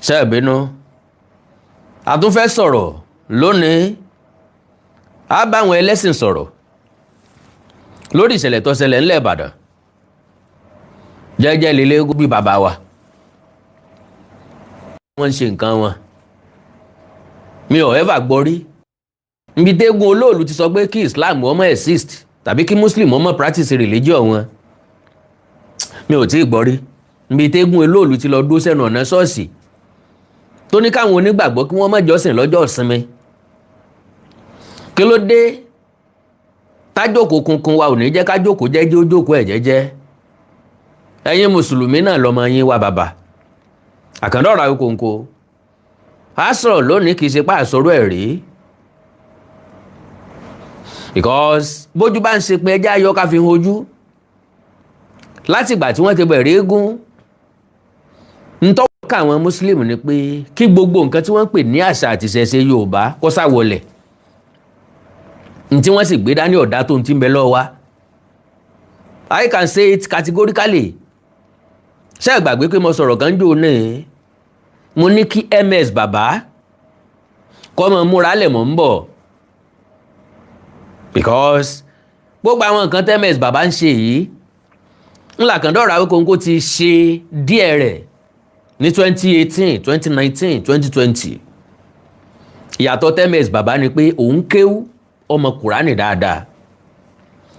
Ṣé ẹ bínú? A tún fẹ́ sọ̀rọ̀ lónìí. A bá àwọn ẹlẹ́sìn sọ̀rọ̀ lórí ìṣẹ̀lẹ̀ tó ṣẹlẹ̀ ńlẹ̀ Ìbàdàn. Jẹ́jẹ́ lílé bí bàbá wa, wọ́n ń ṣe nǹkan wọn. Mi ò ever gbọ́ rí níbi tẹ́gun olóòlù ti sọ pé kí Islam ó má exist tàbí kí Muslim ó má practice religion wọn. Mi ò tí ì gbọ́ rí níbi tẹ́gun olóòlù ti lọ dúró sẹ́nu ọ̀nà ṣọ́ọ̀ṣì tó ní káwọn onígbàgbọ́ kí wọ́n má jọ́sìn lọ́jọ́ ìsinmi. Kí ló dé tájókòó kunkun wa ò ní jẹ́ kájókòó jẹ́jẹ́, ó jókòó ẹ̀ jẹ́jẹ́? Ẹ̀yin mùsùlùmí náà lọ́mọ yín wá. Bàbá àkàndá ọ̀rọ̀ Awíkonko a sọ̀rọ̀ lónìí. Kì í ṣe pé àsọ̀rọ̀ ẹ̀ rí, because bójú bá ń ṣe pé ẹjẹ́ ayọ́ ká fi hojú. Látìgbà tí wọ́n ti bẹ̀rẹ̀ eégún, ntọ́wọ́ ká àwọn muslim ni pé kí gbogbo nǹkan tí wọ́n ń pè ní àṣà àti ìṣẹ̀ṣe Yorùbá kó sá wọlẹ̀. Ntí wọ́n sì gbé dání ọ̀dá tó ń ti ń bẹ lọ́wọ́ wa. I can say it categorically. Ṣé ẹ gbàgbé pé mo sọ̀rọ̀ kan jò ní, mo ní kí MS bàbá kọ́ mọ múra lẹ̀ mọ́ ń bọ̀, because gbogbo àwọn nǹkan tẹ́ MS bàbá ń ṣe yìí ńlá kan dọ̀rọ̀ Awíkonko ti ṣe díẹ̀ rẹ̀ ní 2018, 2019, 2020. Ìyàtọ̀ tẹ́ MS bàbá ni pé òun kéwú, ọmọ Kùránì dáadáa,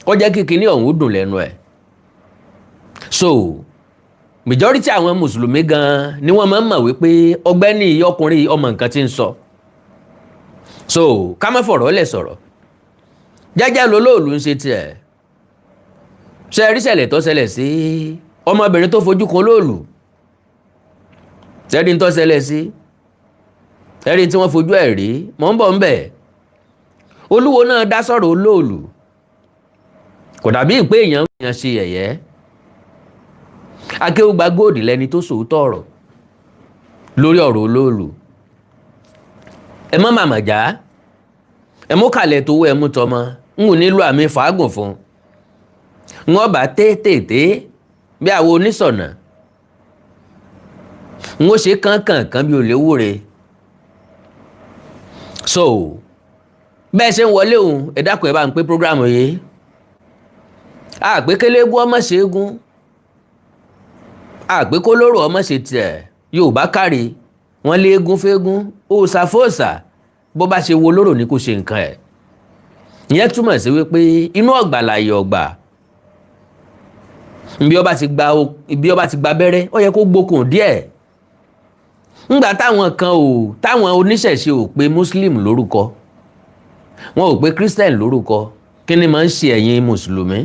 ó jẹ́ kí kinní ọ̀hún dùn lẹ́nu ẹ̀. So majority àwọn mùsùlùmí gan ni wọ́n máa ń mọ̀ wípé ọgbẹ́ni ọkùnrin ọmọ nǹkan tí ń sọ. So ká má fọ̀rọ̀ lẹ̀ sọ̀rọ̀, jẹ́jẹ́ lolóòlù ń ṣe tiẹ̀. Ṣe rí ṣẹlẹ̀ tó ṣẹlẹ̀ sí ọmọbìnrin tó fojú kan olóòlù? Ṣẹ́rí tó ṣẹlẹ̀ sí ẹ̀rí tí wọ́n fojú ẹ̀ rí? Mọ̀ ń bọ̀ ń bẹ̀. Olúwo náà dá sọ̀rọ̀ olóòlù, kò dàbí pé èèyàn ń ṣe yẹ̀yẹ́. Akéwùgbà góòdì lẹni tó sòótọ́ ọ̀rọ̀ lórí ọ̀rọ̀ olóòlù. Ẹ má màmá já, ẹ mú kalẹ̀ tó wọ, ẹ mú tọmọ. N ò nílò àmì fàágùn fún wọn bá tètè bí àwọn onísọ̀nà n ó ṣe kánkànkan bí olè wúre. So bẹ́ẹ̀ ṣe ń wọlé òun, ẹ dákun, ẹ bá ń pé program yìí. Àpékélégún ọmọ ṣeégún, àpékólóró ọmọ ṣe tiẹ̀. Yorùbá kárí wọn léegun fẹ́gún, òòṣà fòòṣà. Bó bá ṣe wo lóró ni kò ṣe nǹkan ẹ̀. Ìyẹn túmọ̀ sí wípé inú ọ̀gbà láàyè ọ̀gbà. Ibi ọba ti gba abẹ́rẹ́, ó yẹ kó gbókùn díẹ̀. Ńgbà táwọn kan ò, táwọn oníṣẹ̀ṣe ò pe Muslim lórúkọ, wọn ò pe Christian lórúkọ, kí ni máa ń ṣe ẹ̀yin mùsùlùmí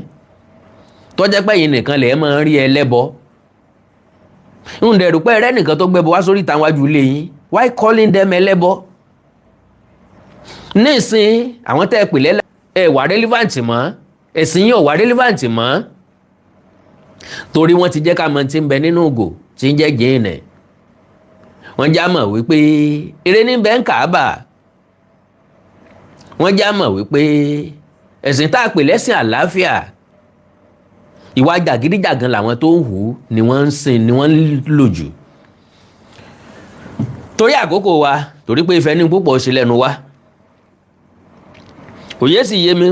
tó jẹ́ pé ẹ̀yin nìkan lè máa ń rí ẹlẹ́bọ? Ń dẹ̀rù pé ẹrẹ́ nìkan tó gbẹ́bọ wá sórí ìta wájú ilé yín. Why calling them ẹlẹ́bọ? Nísìn àwọn tẹ́ ẹ pè lẹ́lẹ́ ẹ wà relevant mọ́, ẹ̀sìn yín ò wà relevant mọ́, torí wọ́n ti jẹ́ ká mọ̀ tí ń bẹ nínú ògò tí ń jẹ́ jìnnà. Wọ́n já mọ̀ wípé eré ní bẹ́ẹ̀ ń kàábà. Wọ́n já mọ̀ wípé ẹ̀sìn tá a pè lẹ́sìn àlàáfíà, ìwà jàgídíjàgan làwọn tó ń hù ni wọ́n ń sìn, ni wọ́n ń lò jù. Torí àkókò wa, torí pé ìfẹ́ ní púpọ̀ ṣe lẹ́nu wa, òye sì yé mi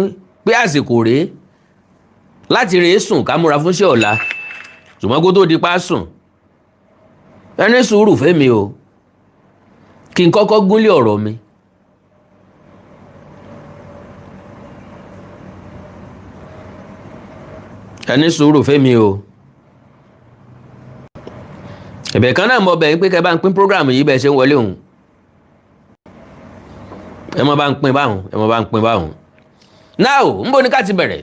pé àsìkò rèé láti rèé sùn, ká múra fúnṣẹ́ ọ̀la. Ṣùgbọ́n kó tó di pa sùn, ẹni sùúrù fẹ́mi o, kí n kọ́kọ́ gúnlé ọ̀rọ̀ mi. Ẹni sùúrù fẹ́mi o. Ẹ̀bẹ̀ kan náà mo bẹ̀ yín pé kẹ́ bá ń pín program yìí. Bẹ́ẹ̀ ṣe ń wọlé òun, ẹ mọ́ bá ń pín báwọn, ẹ mọ́ bá ń pín báwọn. Now, ń bo ní ká ti bẹ̀rẹ̀?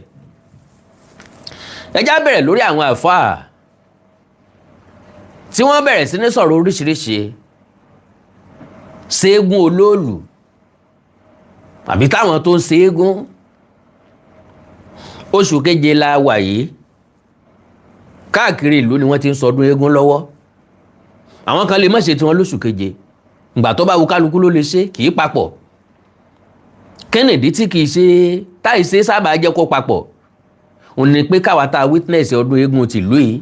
Ẹ já bẹ̀rẹ̀ lórí àwọn àfáà tí wọ́n bẹ̀rẹ̀ sí ní sọ̀rọ̀ oríṣiríṣi ṣeégún olóòlù àbí táwọn tó ń ṣeégún. Oṣù keje la wà yìí. Káàkiri ìlú ni wọ́n ti ń sọdún eégún lọ́wọ́. Àwọn kan lè má ṣe tiwọn lóṣù keje. Ìgbà tó bá wù kálukú ló lè ṣe, kì í papọ̀. Kennedy tí kì í ṣe táì ṣe sábà jẹ́ kó papọ̀ òun ni pé káwa tá a witness ọdún eégún tìlú yìí,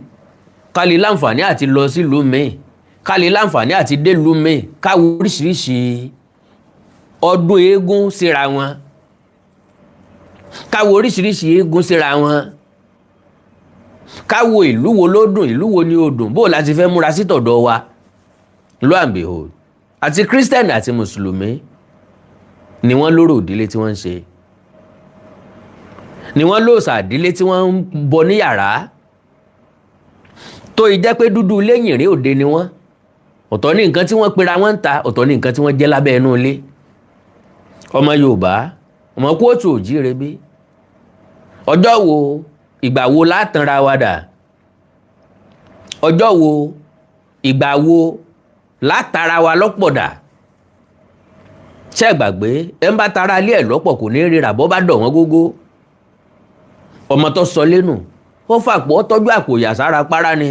ká lè láǹfààní àti lọ sílùú míì, Ká lè láǹfààní àti délùú mi, káwo oríṣiríṣi ọdún eégún síra wọn, káwo oríṣiríṣi eégún síra wọn, káwo ìlú wo ló dùn, ìlú wo ni ó dùn, bó la ti fẹ́ múra sí tọ̀dọ̀ wa. Lo and behold, àti Christian àti Mùsùlùmí ni wọ́n lóró ìdílé tí wọ́n ń ṣe, ni wọ́n lóòsà ìdílé tí wọ́n ń bọ ní yàrá tó ì jẹ́ pé dúdú lẹ́yìn rí òde ni wọ́n. Ọ̀tọ̀ ní nǹkan tí wọ́n pera wọ́n ń ta, ọ̀tọ̀ ní nǹkan tí wọ́n jẹ́ lábẹ́ inú ilé. Ọmọ Yorùbá, ọmọ kóòtù òjíire bí, ọjọ́ wo, ìgbà wo látànra wa dà? Ọjọ́ wo, ìgbà wo látara wa lọ́pọ̀ dà? Ṣé gbàgbé ẹ ń bá tara ilé ẹ̀ lọ́pọ̀ kò ní ríra bọ́ bá dọ̀ wọ́n gógó. Ọmọ tó sọ lẹ́nu, ó fàpọ̀, ó tọ́jú àpò ìyàsára para ni.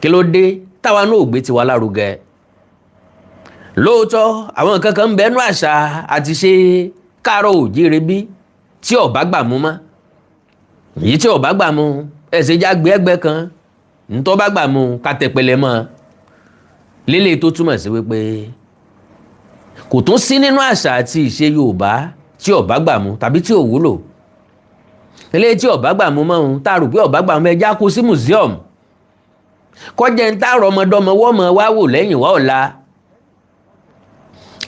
Kí ló dé táwa náà ò gbé tiwa lárugẹ? Lóòótọ́, àwọn nǹkan kan ń bẹnu àṣà àti ṣe káàárọ̀ òjíire bí tí ọ̀bá gbà mú mọ́. Èyí tí ọ̀bá gbà mú, ẹ̀sìn já gbé ẹgbẹ́ kan, ntọ́ bá gbà mú ká tẹpẹlẹ mọ́ lélẹ̀, tó túmọ̀ sí wípé kò tún sí nínú àṣà àti ìṣe Yorùbá tí ọ̀bá gbà mú tàbí tí ò wúlò. Eléyìí tí ọ̀bá gbà mú mọ́ ohun tá a rò pé ọ̀bá gbà mú, ẹja kó sí museum, kọjá ń tààrọ̀ ọmọdọ́mọ wọ́mọ wá wò lẹ́yìn wá ọ̀la.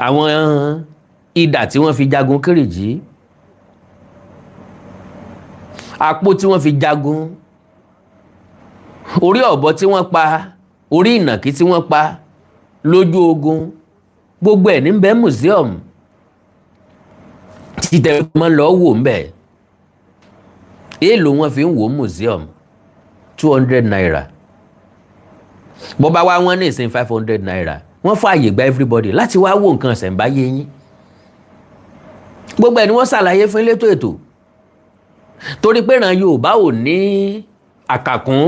Àwọn idà tí wọ́n fi jagun Kírìjí, àpò tí wọ́n fi jagun, orí ọ̀bọ tí wọ́n pa, orí ìnàkí tí wọ́n pa lójú ogun, gbogbo ẹ̀ ní bẹ́ẹ̀ museum títẹ̀ mọ́ lọ́ọ́ wò ń bẹ̀. Èèlò wọn fi ń wò museum? ₦200. Bó bá wá wọ́n ní ìsìn ₦500. Wọ́n fààyè gba everybody láti wá wo nǹkan ṣẹ̀ǹbáyé yín. Gbogbo ẹ̀ ni wọ́n ṣàlàyé fún elétò ètò, torí pé ìran Yorùbá ò ní àkàkún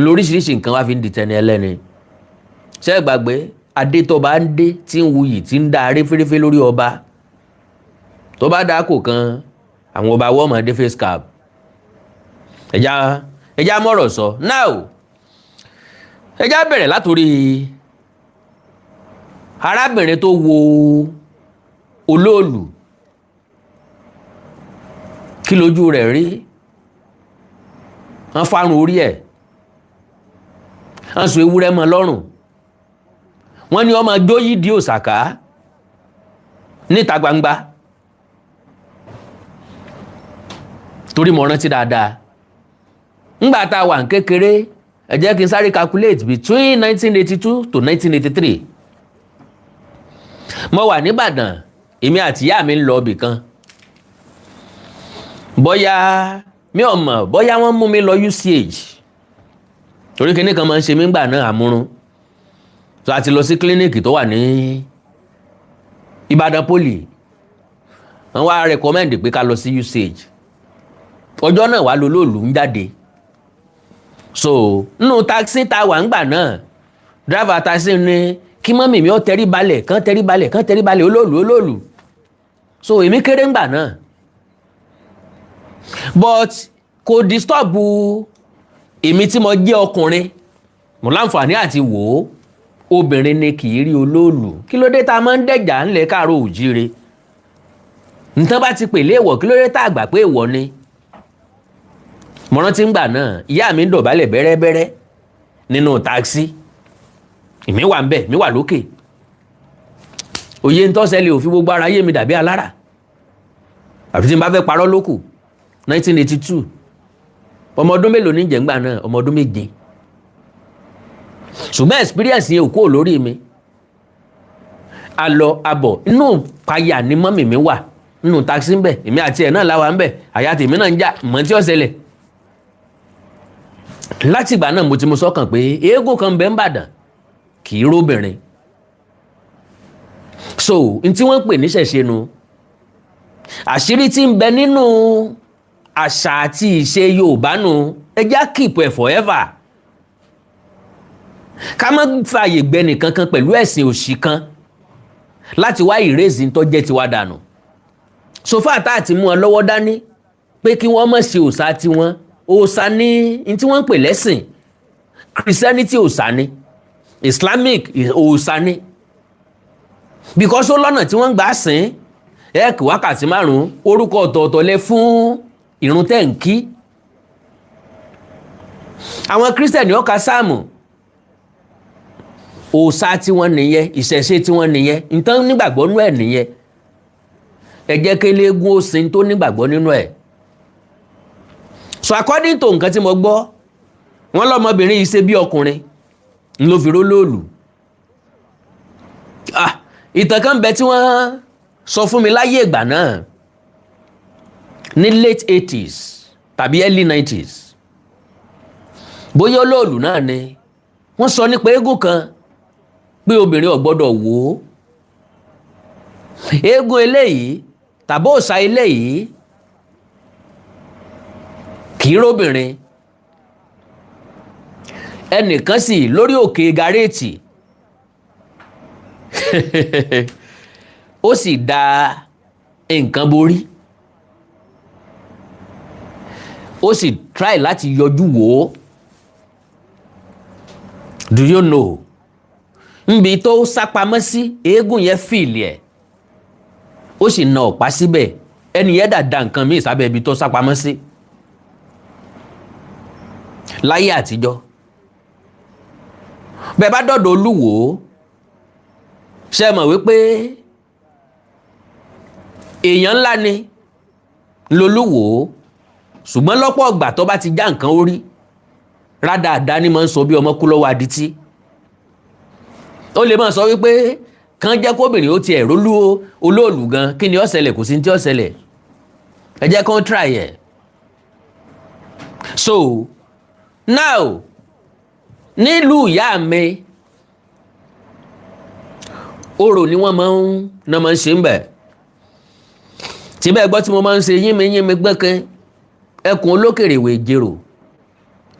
lóríṣiríṣi nǹkan wá fi ń di tẹni ẹlẹ́ni. Ṣé ẹ gbàgbé adé tó bá ń dé tí ń wuyì, tí ń dá aré fẹ́rẹ́fẹ́ lórí ọba, tó bá dá kò kan àwọn ọba wọ́n mọ̀ dé face cap? Ẹ̀já ẹ̀já mọ̀rọ̀ sọ now. Ẹ̀já bẹ̀rẹ̀ látòrí arábìnrin tó wo olóòlù. Kí lójú rẹ̀ rí? Wọ́n fárun orí ẹ̀, wọ́n so ewúrẹ́ mọ́ lọ́rùn, wọ́n ní ọmọ jóyìdí òsàká níta gbangba. Torí mo rántí dáadáa ńgbà tá a wà ní kékeré, ẹ jẹ́ kí n sáré calculate, between 1982 to 1983, mo wà nìbàdàn. Èmi àti ìyá mi ń lọ ibì kan, bóyá mi ò mọ̀ bóyá wọ́n mú mi lọ UCH, torí kinní kan máa ń ṣe mí gbà náà, àmúrun. So a ti lọ sí kílíníìkì tó wà ní Ìbàdàn Poly, wọ́n wá recommend pé ká lọ sí UCH. Ọjọ́ náà wà lólóòlù ń jáde. So nínú taxi tá a wà ńgbà náà, driver taxi ní kí mummy mi ó tẹrí balẹ̀, kán tẹrí balẹ̀, kán tẹrí balẹ̀, olóòlù, olóòlù. So èmi kéré ńgbà náà, but kò disturb èmi tí mo jẹ́ ọkùnrin, mo láǹfààní àti wò ó. Obìnrin ni kì í rí olóòlù. Kí ló dé tá a máa ń dẹ̀jà ńlẹ̀ káàárọ̀ òjíire? Nǹkan bá ti pè léèwọ̀, kí ló dé tá a gbà pé èèwọ̀ ni? Mo rántí ńgbà náà, ìyá mi ń dọ̀bálẹ̀ bẹ́rẹ́bẹ́rẹ́ nínú táksì. Èmi wà ńbẹ̀, mi wà lókè. Òye ń tọ́sẹ̀lẹ̀ òfin gbogbo ara yé mi dàbí alára, àfi tí n bá fẹ́ parọ́ lókù. 1982, ọmọ ọdún mélòó ní jẹ̀ngbà náà? Ọmọ ọdún 7. Ṣùgbọ́n experience yẹn ò kúrò lórí mi. Alọ abọ̀ inú payà ni mummy mi wà nínú taxi ń bẹ̀. Èmi àti ẹ̀ náà láwa ń bẹ̀. Àyà tèmi náà ń jà mọ́ tí ó ṣẹlẹ̀. Látìgbà náà mo ti mú sọ́kàn pé eégún kan bẹ́ ń bàdàn kì í róbìnrin. So n tí wọ́n ń pè ní ṣẹ̀ṣẹ̀ nu, àṣírí tí ń bẹ nínú àṣà àti ìṣe Yorùbá nu. Ẹ já keep ẹ̀ forever, ká má fààyè gbẹ nìkan kan pẹ̀lú ẹ̀sìn òṣì kan láti wá ìrèzì tó jẹ́ tiwa dànù. Sofa tá àti mú ọ lọ́wọ́ dání pé kí wọ́n má ṣe òòṣà tiwọn. Òòṣà ní ní tí wọ́n ń pè lẹ́sìn. Christianity òòṣà ni, Islamic òòṣà ni, because ó lọ́nà tí wọ́n ń gbà sìn. Ẹ kí wákàtí 5, orúkọ ọ̀tọ̀ọ̀tọ̀ lẹ fún ìrun tẹ́ ń kí. Àwọn Christian ó ka sáàmù, òòṣà tí wọ́n nìyẹn, ìṣẹ̀ṣe tí wọ́n nìyẹn, nǹkan nígbàgbọ́ nínú ẹ̀ nìyẹn. Ẹ jẹ́ kí eléégún ó sin tó nígbàgbọ́ nínú ẹ̀. So according to nǹkan tí mo gbọ́, wọ́n lọ́mọbìnrin yìí ṣe bí ọkùnrin ló fi rólóòlù. Ah, ìtàn kan bẹ tí wọ́n sọ fún mi láyé ìgbà náà ní late 80s tàbí early 90s, bóyá olóòlù náà ni. Wọ́n sọ nípa eégún kan pé obìnrin ò gbọ́dọ̀ wò ó. Eégún eléyìí tàbí òòṣà eléyìí kì í róbìnrin. Ẹnìkan sì lórí òkè gàréètì, ó sì da nǹkan borí, ó sì try láti yọjú wò ó. Do you know, nbi tó sápamọ́ sí, eégún yẹn fìlì ẹ̀, ó sì na ọ̀pá síbẹ̀. Ẹni yẹn dà da nǹkan míì sábẹ́ ibi tó sápamọ́ sí. Láyé àtijọ́, bẹ́ẹ̀ bá dọ̀dọ̀ Olúwo, ṣe mọ̀ wípé èèyàn ńlá ni lolúwo, ṣùgbọ́n lọ́pọ̀ ọgbà tó bá ti já nǹkan orí rádaràda ni máa ń sọ bí ọmọ kú lọ́wọ́ adití. Ó lè máa sọ wípé kàn jẹ́ kóbìnrin ó tiẹ̀ rólú olóòlù gan, kí ni ó ṣẹlẹ̀? Kò sí ní tí ó ṣẹlẹ̀, ẹ jẹ́ kán try ẹ̀. So now, nílùú ìyá mi, orò ni wọ́n máa ń náà máa ń ṣe ń bẹ̀. Tí bẹ́ẹ̀ gbọ́ tí mo máa ń ṣe yínmi yínmi gbẹ́kẹ́ ẹkùn olókèrè wè jèrò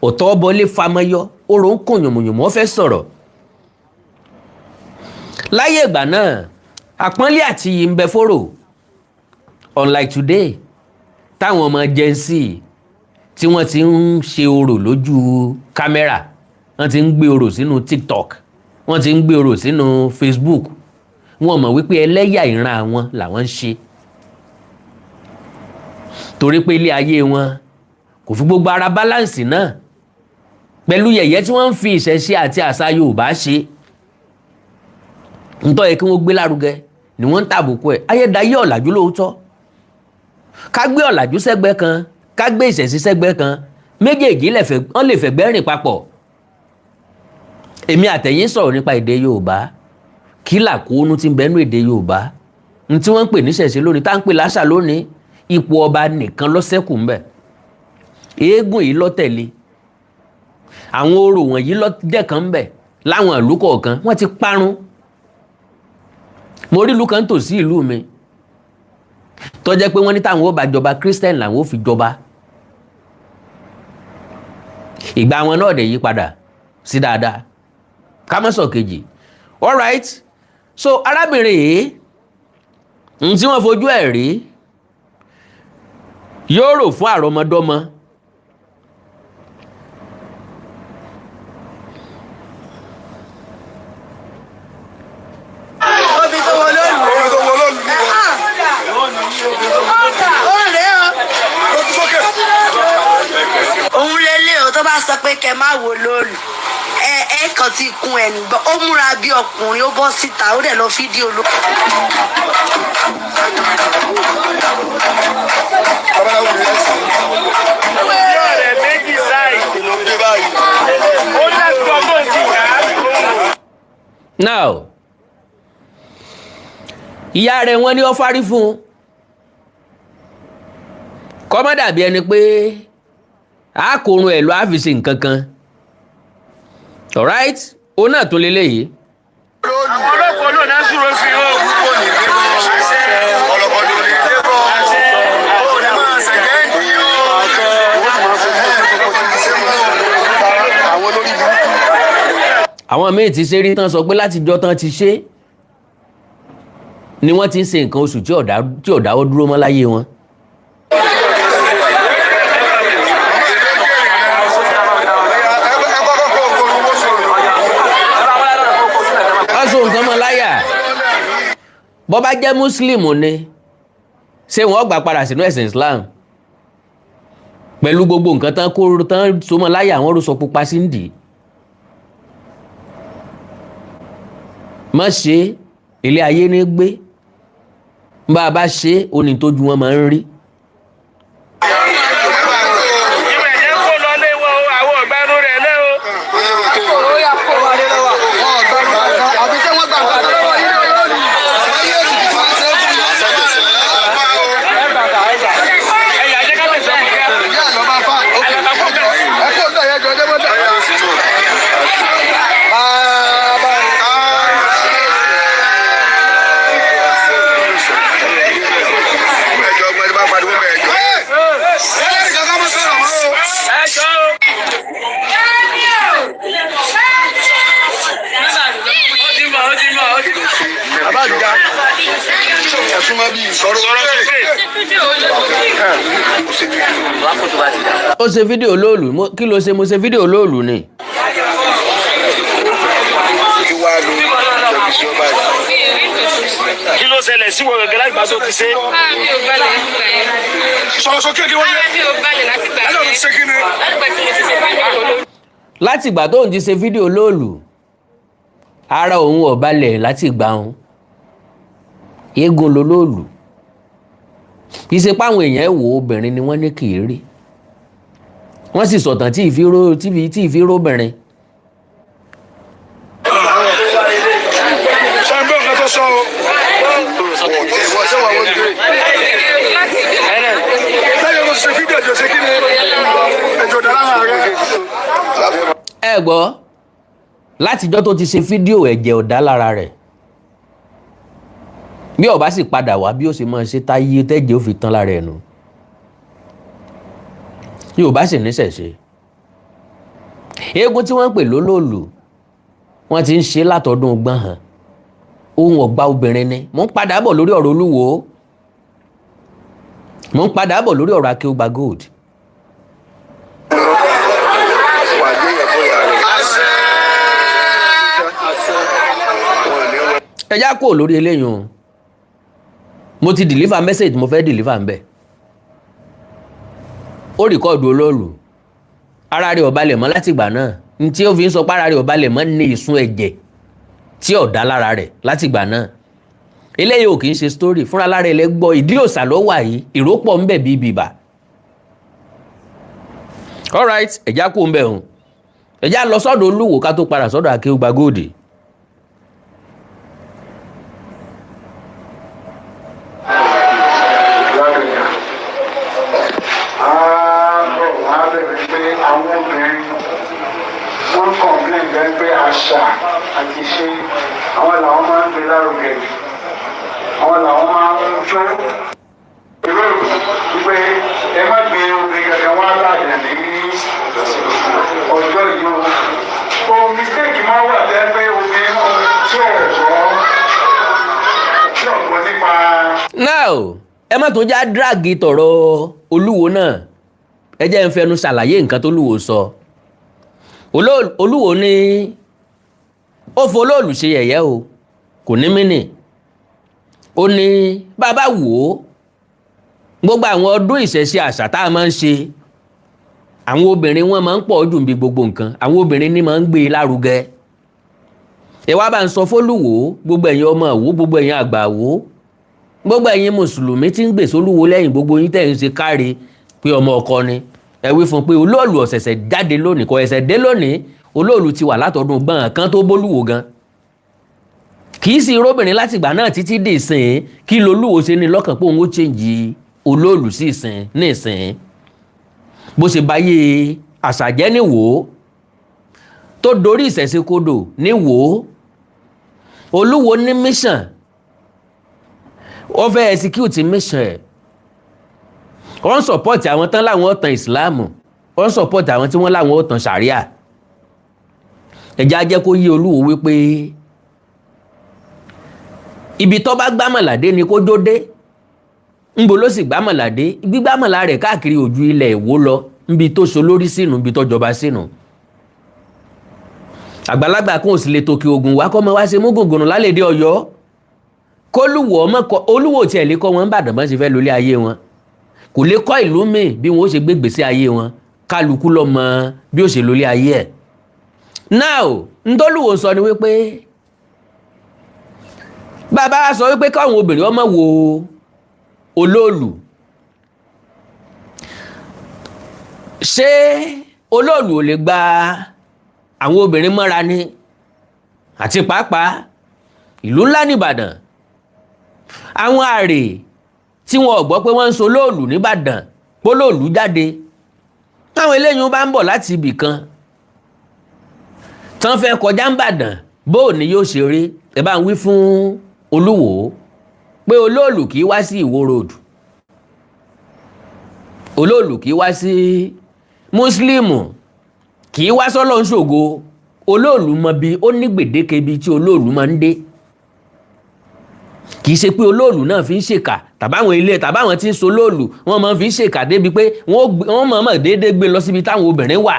ọ̀tọ̀ bọlé famayọ, orò ń kùn yùmùyùmù, ó fẹ́ sọ̀rọ̀. Láyé ìgbà náà, àpọ́nlé àti iyì ń bẹ fóró, unlike today táwọn ọmọ Gen Z tí wọ́n ti ń ṣe orò lójú kámẹ́rà, wọ́n ti ń gbé orò sínú TikTok, wọ́n ti ń gbé orò sínú Facebook. Wọ́n mọ̀ wípé ẹlẹ́yà ìran àwọn làwọn ń ṣe, torí pé ilé ayé wọn kò fi gbogbo ara balance náà pẹ̀lú yẹ̀yẹ́ tí wọ́n ń fi ìṣẹ̀ṣe àti àṣà Yorùbá ṣe. Ntọ́ yẹ kí wọ́n gbé lárugẹ ni wọ́n ń tàbùkù ẹ̀. Ayédáyé ọ̀làjú lóòótọ́, ká gbé ọ̀làjú sẹ́gbẹ́ kan, ká gbé ìṣẹ̀ṣe sẹ́gbẹ́ kan, méjèèjì wọ́n lè fẹ̀gbẹ́ rìn papọ̀. Èmi àtẹ̀yìn sọ̀rọ̀ nípa èdè Yorùbá, kí làkóónú ti ń bẹ́nu èdè Yorùbá n tí wọ́n ń pè ní ìṣẹ̀ṣe lónìí, tá ń pè láṣà lónìí. Ipò ọba nìkan ló ṣẹ́kù ń bẹ̀. Eégún yìí ló tẹ̀lé, àwọn orò wọ̀nyí ló jẹ́ kan ń bẹ̀. Láwọn ìlú kọ̀ọ̀kan, wọ́n ti parun. Mo rí ìlú kan tòsí ìlú mi tó jẹ́ pé wọ́n ní táwọn ó bá jọba, Christian làwọn ó fi jọba. Ìgbà wọn náà dẹ̀ yí padà sí dáadáa, ká má sọ kejì. Alright, so arábìnrin yìí n tí wọ́n fojú ẹ̀ rí yóò rò fún àrọmọdọ́mọ. Obì tó wọlé òlù. Omi tó wọlé òlù ni wọ́n. Ó rèé o. Lójú sókè. Òun lélẹ̀ o tó bá sọ pé kẹ má wo lóòlù. Ẹ ẹ kàn ti kun ẹ̀ nígbà. Ó múra bí ọkùnrin, ó bọ́ síta, ó dẹ̀ lọ fídíò ló. Babaláwo ni ẹ sìn. Ọ̀rẹ́ méjì láì. Èlò ń dé báyìí. Ó lẹ́gbọ̀n ọgbọ́n ti yá. Now, ìyá rẹ̀, wọ́n ní ó fárí fún un kó má dàbí ẹni pé àkórun ẹ̀ ló á fi ṣe nǹkan kan. Alright, òun náà tún lélẹ́yìí. Àwọn ọlọ́pàá ló náà sùúrù sí o. Kò ní dé bọ́. Ọ̀lọ́kọ̀ ló ní dé bọ́. Ó ní máa ṣẹ̀kẹ́ ní o. Àwọn olórí burúkú. Àwọn míì ti ṣe rí tán, sọ pé látijọ́ tán ti ṣe ni wọ́n ti ń ṣe nǹkan oṣù tí ò dáwọ́ dúró mọ́ láyé wọn. Ẹ kọ́kọ́ kó o. Bó bá jẹ́ Muslim ni, ṣé wọ́n gbà padà sínú ẹ̀sìn Islam pẹ̀lú gbogbo nǹkan tán kó tán sọmọ láyà, àwọn orúsọ pupa sí ń dì í? Má ṣe ilé ayé ní gbé, bá a bá ṣe ó ní tójú wọn máa ń rí. Ibẹ̀ jẹ́ kó lọ lé wọn o, àwọn ọ̀gbẹ́nu rẹ̀ lé o. Àbí ṣé wọ́n gbà nǹkan lọ́wọ́ yín ní olóòlù? Wọ́n yóò sì ti ṣe é fún yín. Ẹ̀yà jẹ́ ká lè sọ fún yà. Ìyá àlọ́ máa fà. Ẹ kó bẹ̀ yẹn jọ dé mọ́tò. Bàbá. Ẹjọ gbẹdẹ bá pariwo bẹ́ẹ̀ jọ. Ẹlẹ́rìí kankan mọ́ sọ̀rọ̀ mọ́ o. Ẹ jọ o. Ó ti mọ̀, ó ti mọ̀, ó ti mọ̀. Bàbá àdìgá, ẹ̀sùn máa bí Sọ̀rọ̀ Sọ̀rọ̀ sókè. sókè. Ó ṣe fídíò lóòlù, kí ló ṣe? Mo ṣe fídíò lóòlù ni. Kí wàá lo ìjọba ìṣọba yìí? Kí ló ṣẹlẹ̀ sí wọn gẹ́gẹ́ láti bá tó ti ṣe? Ara mi ò balẹ̀ látìgbà yẹn. Sọ̀rọ̀ sókè kí wọ́n yẹ. Ara mi ò balẹ̀ látìgbà Ẹlọ́run yẹn. ti ṣe kí ni? Látìgbà tí mo ti ṣe fídíò olóòlù. Láti ìgbà tóun ti ṣe fídíò lóòlù, ara òun ò balẹ̀ láti ìgbà òun. Eégún lolóòlù, kì í ṣe páwọn èèyàn wò, obìnrin ni wọ́n ní kì í rí. Wọ́n sì sọ̀tàn tí ìfiró tí ìfiróbìnrin. Ṣé ń gbọ́ nǹkan tó sọ o? Ìwọ ṣé wà wọ́n gbé? Lẹ́yìn tó ṣe fídíò ẹ̀jọ̀ ṣe kí ni? Ẹ̀jọ̀ dára lára rẹ̀. Ẹ gbọ́, látijọ́ tó ti ṣe fídíò, ẹ̀jẹ̀ ọ̀dá lára rẹ̀. Bí ó bá sì padà wá, bí ó ṣe máa ṣe táyé tẹ́jẹ̀ ó fi tán lára ẹ̀ nù. Yóò bá sì níṣẹ̀ṣe, eégún tí wọ́n ń pè lólòlù, wọ́n ti ń ṣe látọdún gbọ́n hàn. Ohun ọ̀gbà obìnrin ni. Mò ń padà bọ̀ lórí ọ̀rọ̀ Olúwo, mò ń padà bọ̀ lórí ọ̀rọ̀ Akéúgba Gold. Wà á gbé yẹn fún ìyá rẹ̀. Wọn ò ní wọ. Ẹ já kúrò lórí eléyìí o. Mo ti deliver message mo fẹ́ deliver ń bẹ̀. Ó record olóòlù, ara rẹ̀ ò balẹ̀ mọ́ látìgbà náà. N tí ó fi ń sọ pé ara rẹ̀ ò balẹ̀ mọ́ ní ìsun ẹ̀jẹ̀ tí ò dá lára rẹ̀ látìgbà náà. Eléyìí ò kì í ṣe story fúnra lára ẹ̀ lẹ́ gbọ́. Ìdí òòsà ló wà yìí, ìrópọ̀ ń bẹ̀ bíi bìbà. Alright, ẹ̀já kú ń bẹ̀ hùn, ẹ̀já lọ sọ́dọ̀ Olúwo ká tó padà sọ́dọ̀ Akéúgba Gold. Ládọjà ààbọ̀ wà bẹ̀rẹ̀ pé àwọn obìnrin wọ́n complain bẹ́ẹ̀ pé àṣà àti ṣe àwọn làwọn máa ń gbé lárugẹ jù, àwọn làwọn máa ń jó ìwé wípé ẹ má gbé obìnrin kankan wá láàyè ní ọjọ́ yìí o. O mistake máa wà tẹ́ pé obìnrin náà tí ò gbọ́, tí ò gbọ́ nípa. Now, ẹ má tún já drag tọ̀rọ̀ Olúwo náà. Ẹ jẹ́ ń fẹnu ṣàlàyé nǹkan tó lúwo sọ. Olúwo ní ó folóòlù ṣe yẹ̀yẹ́ o, kò ní mínì. Ó ní bàbá wò ó, gbogbo àwọn ọdún ìṣẹ̀ṣe, àṣà tá a máa ń ṣe, àwọn obìnrin wọn máa ń pọ̀ jù níbi gbogbo nǹkan, àwọn obìnrin ní máa ń gbé e lárugẹ. Ẹ wá bá ń sọ fólúwo, gbogbo ẹ̀yin ọmọ àwò, gbogbo ẹ̀yin àgbà àwò, gbogbo ẹ̀yin mùsùlùmí tí ń gbèsè Olúwo lẹ́yìn, gbogbo yín tẹ̀ ń ṣe káre pé ọmọ ọkọ ni, ẹ wí fún un pé olóòlù ọ̀sẹ̀sẹ̀ jáde lónìí, kò ẹ̀sẹ̀ dé lónìí. Olóòlù ti wà látọdún gbọ̀n kan tó bólúwo gan, kì í sì róbìnrin látìgbà náà títí dì ìsìn. Kí lolúwo ṣe ní lọ́kàn pé òun ó change olóòlù sí ìsìn ní ìsìn, bó ṣe báyé àṣàjẹ́ níwò tó dorí ìṣẹ̀ṣe kodò níwò? Olúwo ní mission, ó fẹ́ execute mission ẹ̀. Wọ́n support àwọn tán láwọn ọ̀tàn ìsìláàmù, wọ́n support àwọn tí wọ́n láwọn ọ̀tàn sàríà. Ẹ̀já jẹ́ kó yí Olúwo wípé ibi tó bá gbámọ̀ládé ni kó jó dé. Ńbo ló sì gbámọ̀ládé? Gbígbámọ̀lá rẹ̀ káàkiri ojú ilẹ̀ Ìwó lọ, níbi tó so lórí sínú, níbi tó jọba sínú. Àgbàlagbà kan ò sì lè tòkè ògùn wá kọ́ mọ wá ṣe mú gògùn lálẹ́dẹ̀ Ọ̀yọ́. Kólúwò ọmọ kọ Olúwo tiẹ̀ lè kọ́ wọn n'Ìbàdàn bọ́n ṣe fẹ́ lólé ayé wọn, kò lè kọ́ ìlú míì bí wọn ó ṣe gbégbèsè ayé wọn. Kálukú ló mọ bí ó ṣe lólé ayé ẹ̀. Now, ntọ́lúwo sọ ni wípé bàbá wa sọ wípé káwọn obìnrin ọmọ wo olóòlù, ṣé olóòlù ò lè gba àwọn obìnrin mọ́ra ni? Àti pàápàá ìlú ńlá nìbàdàn, àwọn àrè tí wọn ò gbọ́ pé wọ́n ń so olóòlù nìbàdàn, pólóòlù jáde, táwọn eléyìí bá ń bọ̀ láti ibì kan tán fẹ́ kọjá ńbàdàn, bóò ni yóò ṣe rí? Ẹ bá ń wí fún Olúwo pé olóòlù kì í wá sí Ìwó Road, olóòlù kì í wá sí Mùsùlùmù, kì í wá sọ́lọ́ ṣògo. Olóòlù mọ bí ó ní gbèdéke ibi tí olóòlù máa ń dé. Kì í ṣe pé olóòlù náà fi ń ṣèkà, tàbáwọn ilé tàbáwọn tí ń so olóòlù wọn máa fi ń ṣèkà débi pé wọ́n máa mọ̀ déédéé gbé lọ síbi táwọn obìnrin wà.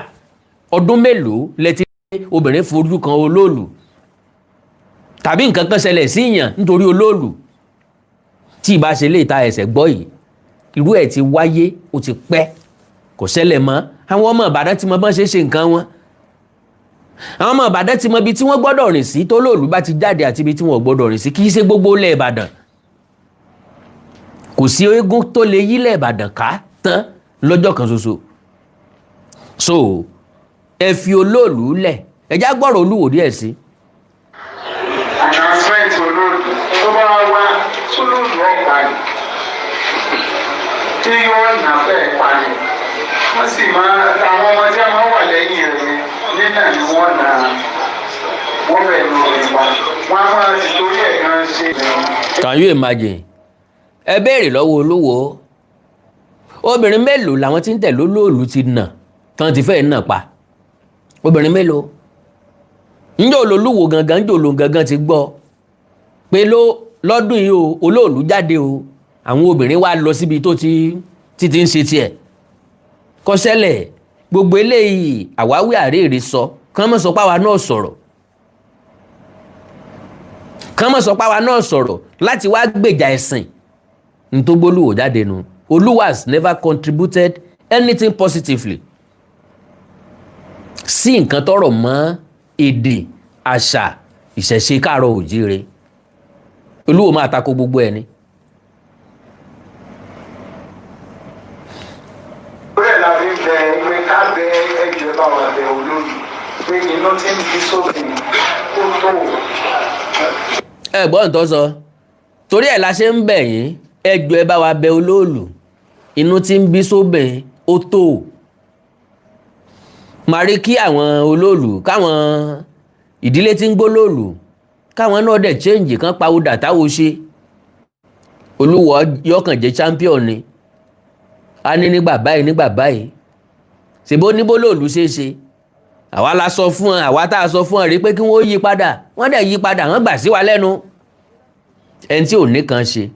Ọdún mélòó lẹ ti obìnrin fojú kan olóòlù, tàbí nǹkan kan ṣẹlẹ̀ sí ìyàn nítorí olóòlù? Tí ìbá ṣe lè ta ẹsẹ̀ gbọ́ yìí, irú ẹ̀ ti wáyé, ó ti pẹ́, kò ṣẹlẹ̀ mọ́. Àwọn ọmọ Ìbàdàn ti mọ bọ́n ṣe ṣe nǹkan wọn. Àwọn ọmọ Ìbàdàn ti mọ ibi tí wọ́n gbọ́dọ̀ rìn sí tó lóòlù bá ti jáde àti ibi tí wọ́n gbọ́dọ̀ rìn sí. Kì í ṣe gbogbo ilẹ̀ Ìbàdàn, kò sí eégún tó lè yílẹ̀ Ìbàdàn ká tán lọ́jọ́ kan ṣoṣo. So ẹ fi olóòlù lẹ̀, ẹ já gbọ́rọ̀ Olúwo díẹ̀ sí. Announcement olóòlù tó bá wá sólóòlù ọ̀pá ni tí yóò nà fẹ́ pa ni, wọ́n sì máa àwọn ọmọ tí a máa wà lẹ́yìn rẹ̀ nínà ni wọ́n nà wọ́n fẹ́ nù rẹ̀ pa, wọ́n á máa ti torí ẹ̀ gan ṣe. Can you imagine? Ẹ béèrè lọ́wọ́ Olúwo, obìnrin mélòó làwọn tí ń tẹ̀lé olóòlù ti nà tán ti fẹ́ nà pa? Obìnrin mélòó? Njẹ́ olólùwò gangan, njẹ́ olóhùn gangan ti gbọ́ pé lọ́dún yìí o, olóòlù jáde o, àwọn obìnrin wá lọ síbi tó ti ti ń ṣe tiẹ̀? Kò ṣẹlẹ̀. Gbogbo eléyìí àwáwí àríèrè sọ, kán mọ̀ sọ páwa náà sọ̀rọ̀, kán mọ̀ sọ páwa náà sọ̀rọ̀ láti wá gbèjà ẹ̀sìn. N tó gbólúwò jáde nu. Olúwa has never contributed anything positively sí nǹkan tọrọ mọ́ èdè, àṣà, ìṣẹ̀ṣe káàárọ̀ òjíire. Olúwo máa tako gbogbo ẹ̀ ni. Bẹ́ẹ̀ la fi ń bẹ pé ká bẹ ẹjọ́ bá wà bẹ olóòlù pé inú tí ń bí sófin ó tó. Ẹ gbọ́ nǹkan sọ, torí ẹ̀ la ṣe ń bẹ̀ yín, ẹ jọ̀ọ́ ẹ bá wa bẹ olóòlù, inú tí ń bí sóbìn ó tó. Màá rí kí àwọn olóòlù, káwọn ìdílé tí ń gbólóòlù, káwọn náà dẹ̀ change, kan pawódà táwo ṣe. Olúwo yọkàn jẹ́ champion ni a ní nígbà báyìí, nígbà báyìí, ṣèbó níbó lòlù ṣe é ṣe. Àwa la sọ fún ọ, àwa tá a sọ fún ọ rí pé kí wọ́n yí padà, wọ́n dẹ̀ yí padà, wọ́n gbà sí wa lẹ́nu. Ẹni tí ò ní kan ṣe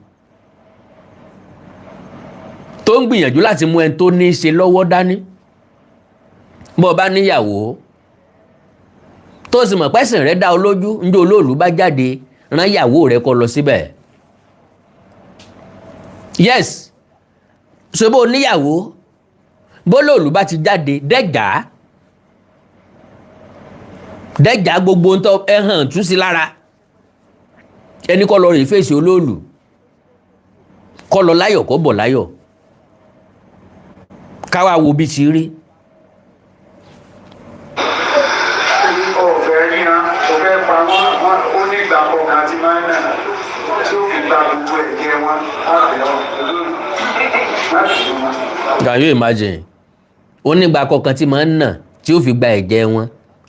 tó ń gbìyànjú láti mú ẹni tó ní í ṣe lọ́wọ́ dání. Bó o bá níyàwó tó sì mọ̀ pẹ́sìn rẹ̀ dá ọ lójú, njẹ́ olóòlù bá jáde, rán ìyàwó rẹ̀ kó lọ síbẹ̀. Yes, ṣe bó o níyàwó, bólóòlù bá ti jáde, dẹ́jà dẹ́jà gbogbo ń tọ́ ẹ hàn tú sí lára ẹni kọ́ lọ rè fèsì olóòlù, kọ́ lọ láyọ̀, kọ́ bọ̀ láyọ̀, káwá wo bí ti rí. Ọ̀fẹ́ ríran, ọ̀fẹ́ pa wọ́n, wọ́n ó nígbà kọ̀ọ̀kan tí máa ń nà tí ó fi gba gbogbo ẹ̀jẹ̀ wọn á bẹ̀ ọ́ olóòlù má sì wọn. Can you imagine? Ó nígbà kọ̀ọ̀kan tí máa ń nà tí ó fi gba ẹ̀jẹ̀ wọn,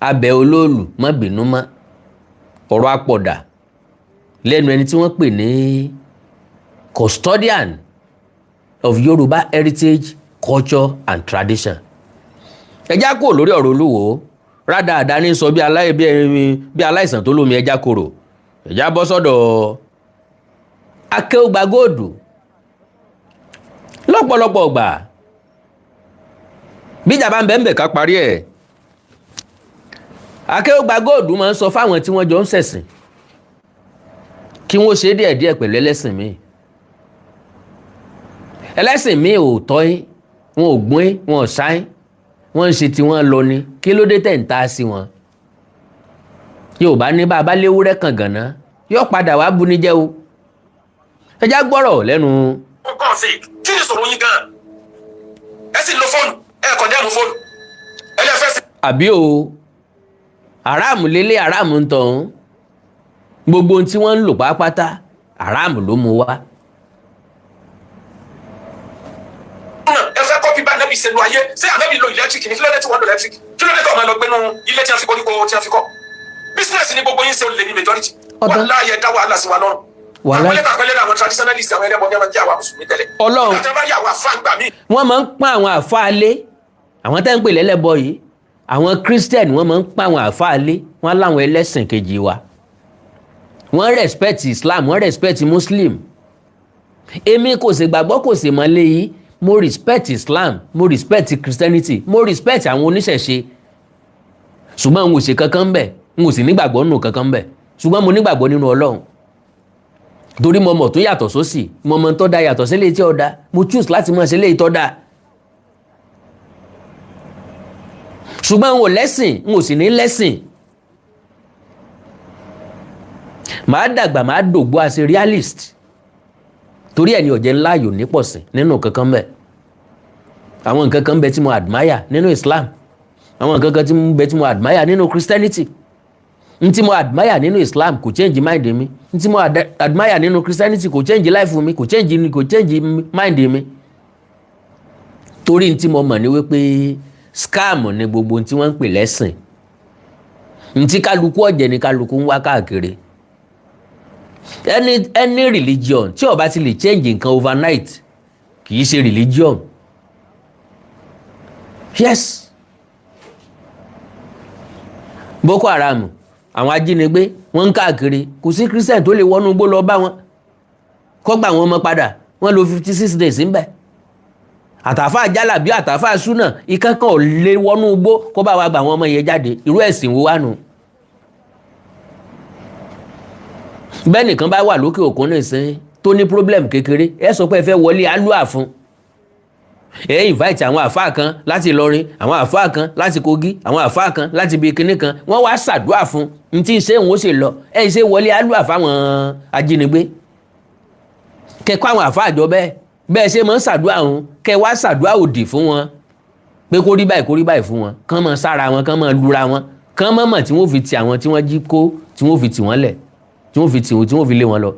abẹ olóòlù má bínú mọ́. Ọ̀rọ̀ apọ̀dà lẹ́nu ẹni tí wọ́n pè ní custodian of Yorùbá heritage, culture and tradition. Ẹjá kúrò lórí ọ̀rọ̀ Olúwo rádaràda ní sọ bí aláìsàn tó lómi ẹja korò. Ẹjá bọ́ sọ́dọ̀ Akéúgba Góòdù. Lọ́pọ̀lọpọ̀ ọgbà bíjà bá ń bẹ̀ ń bẹ̀ ká parí ẹ̀, Akéúgba Góòdù máa ń sọ fáwọn tí wọ́n jọ ń ṣẹ̀sìn. Kí wọ́n ṣe díẹ̀díẹ̀ pẹ̀lú ẹlẹ́sìn míì. Ẹlẹ́sìn míì ò tọ́ yín, wọn ò gbọ́n yín, wọn ò sáyín, wọ́n ń ṣe tí wọ́n lọ ni. Kí ló dé tẹ̀ ń ta sí wọn? Yorùbá ní bá a bá léwúrẹ́ kan gànà, yóò padà wá buni jẹ́ o. Ẹ já gbọ́rọ̀ lẹ́nu. Kàn sí, kí ni ìṣòro yín gan? Ẹ sì lo fóònù, ẹ kàn dẹ́mu fóònù, ẹ lè fẹ́ sí. Àbí o, aráàmù lélẹ̀, aráàmù ń tọ̀hún, gbogbo ohun tí wọ́n ń lò pátápátá, aráàmù ló mú wá. Ẹ fẹ́ copy bá Ànábì ṣe lu ayé. Ṣé Ànábì lo electric ni? Kí ló dé tí wọ́n lo electric? Kí ló dé tó ọmọ lọ gbénu ilé tí wọ́n fi koríko tí wọ́n fi kọ́? Business ni gbogbo yín ṣe, olè ní majority. Ọ̀tán. Wàláhì, ẹ dá wàhálà sí wa lọ́rùn. Wàláhì. Àpẹẹrẹ àpẹẹrẹ, àwọn traditionalist, àwọn ẹlẹ́bọn ní ọmọ jẹ́ àwa mùsùlùmí tẹ́lẹ̀. Ọlọ́run. Àti abáyé àwọn àfáàgbà míì. Wọ́n máa ń pọ́n àwọn àfáà lé, àwọn tẹ́ ń pè lẹ́lẹ́bọ yìí, àwọn Christian, wọ́n máa ń pọ́n àwọn àfáà lé. Wọ́n láwọn ẹlẹ́sìn kejì wa, wọ́n respect Islam, wọ́n respect Muslim. Èmi kò sì gbàgbọ́, kò sì mọ́ léyìí. Mo respect Islam, mo respect Christianity, mo respect àwọn oníṣẹ̀ṣe, ṣùgbọ́n n ò ṣe kankan bẹ̀, n ò sì nígbàgbọ́ nínú kankan bẹ̀, ṣùgbọ́n mo nígbàgbọ́ nínú Ọlọ́run, torí mo mọ̀ tó yàtọ̀ sósì, mo mọ̀ tó da yàtọ̀ sílé tí ó da. Mo choose láti mọ̀ sílé tó da, ṣùgbọ́n n ò lẹ́sìn, n ò sì ní lẹ́sìn. Màá dàgbà, màá dògbò as a realist, torí ẹ̀ ní ọ̀jẹ̀ ńlá yòó nípọ̀sìn nínú kankan bẹ́ẹ̀. Àwọn nǹkan kan bẹ tí mo admire nínú Islam, àwọn nǹkan kan tí mo bẹ tí mo admire nínú Christianity. N tí mo admire nínú Islam kò change mind mi. N tí mo admire nínú Christianity kò change life mi, kò change mind mi, torí n tí mo mọ̀ ní wípé scam ni gbogbo n tí wọ́n ń pè lẹ́sìn. N tí kálukú ọ̀jẹ̀ ni kálukú ń wá káàkiri. Any religion tí ó bá ti lè change nǹkan overnight kì í ṣe religion. Yes, Boko Haram, àwọn ajínigbé, wọ́n ń káàkiri. Kò sí Christian tó lè wọnú igbó lọ bá wọn kó gbà wọn mọ́ padà. Wọ́n lò 56 days ńbẹ̀. Àtàfà jálàbí, àtàfà súnà, ìkankan ò lè wọnú igbó kó bá wa gbà wọn ọmọ yẹn jáde. Irú ẹ̀sìn wo wá nù? Bẹ́ẹ̀ nìkan bá wà lókè òkun nìsín tó ní problem kékeré, ẹ sọ pé ẹ fẹ́ wọlé alúà fún ẹ, invite àwọn àfáà kan láti Ìlọrin, àwọn àfáà kan láti Kogi, àwọn àfáà kan láti ibi kinní kan, wọ́n wá ṣàdúrà fún n tí ń ṣe òun ó sì lọ. Ẹ ṣe wọlé alúà fáwọn ajínigbé, kẹkọ àwọn àfáà jọ bẹ́ẹ̀ bẹ́ẹ̀ ṣe máa ń ṣàdúrà òun, kẹ wá ṣàdúrà òdì fún wọn pé kó rí báyìí, kó rí báyìí fún wọn, kán máa sára wọn, kán máa lura wọn, kán máa mọ̀ tí wọ́n fi ti àwọn tí wọ́n jí kó, tí wọ́n fi tì wọ́n lẹ̀, tí wọ́n fi tì wọ́n, tí wọ́n fi lé wọn lọ.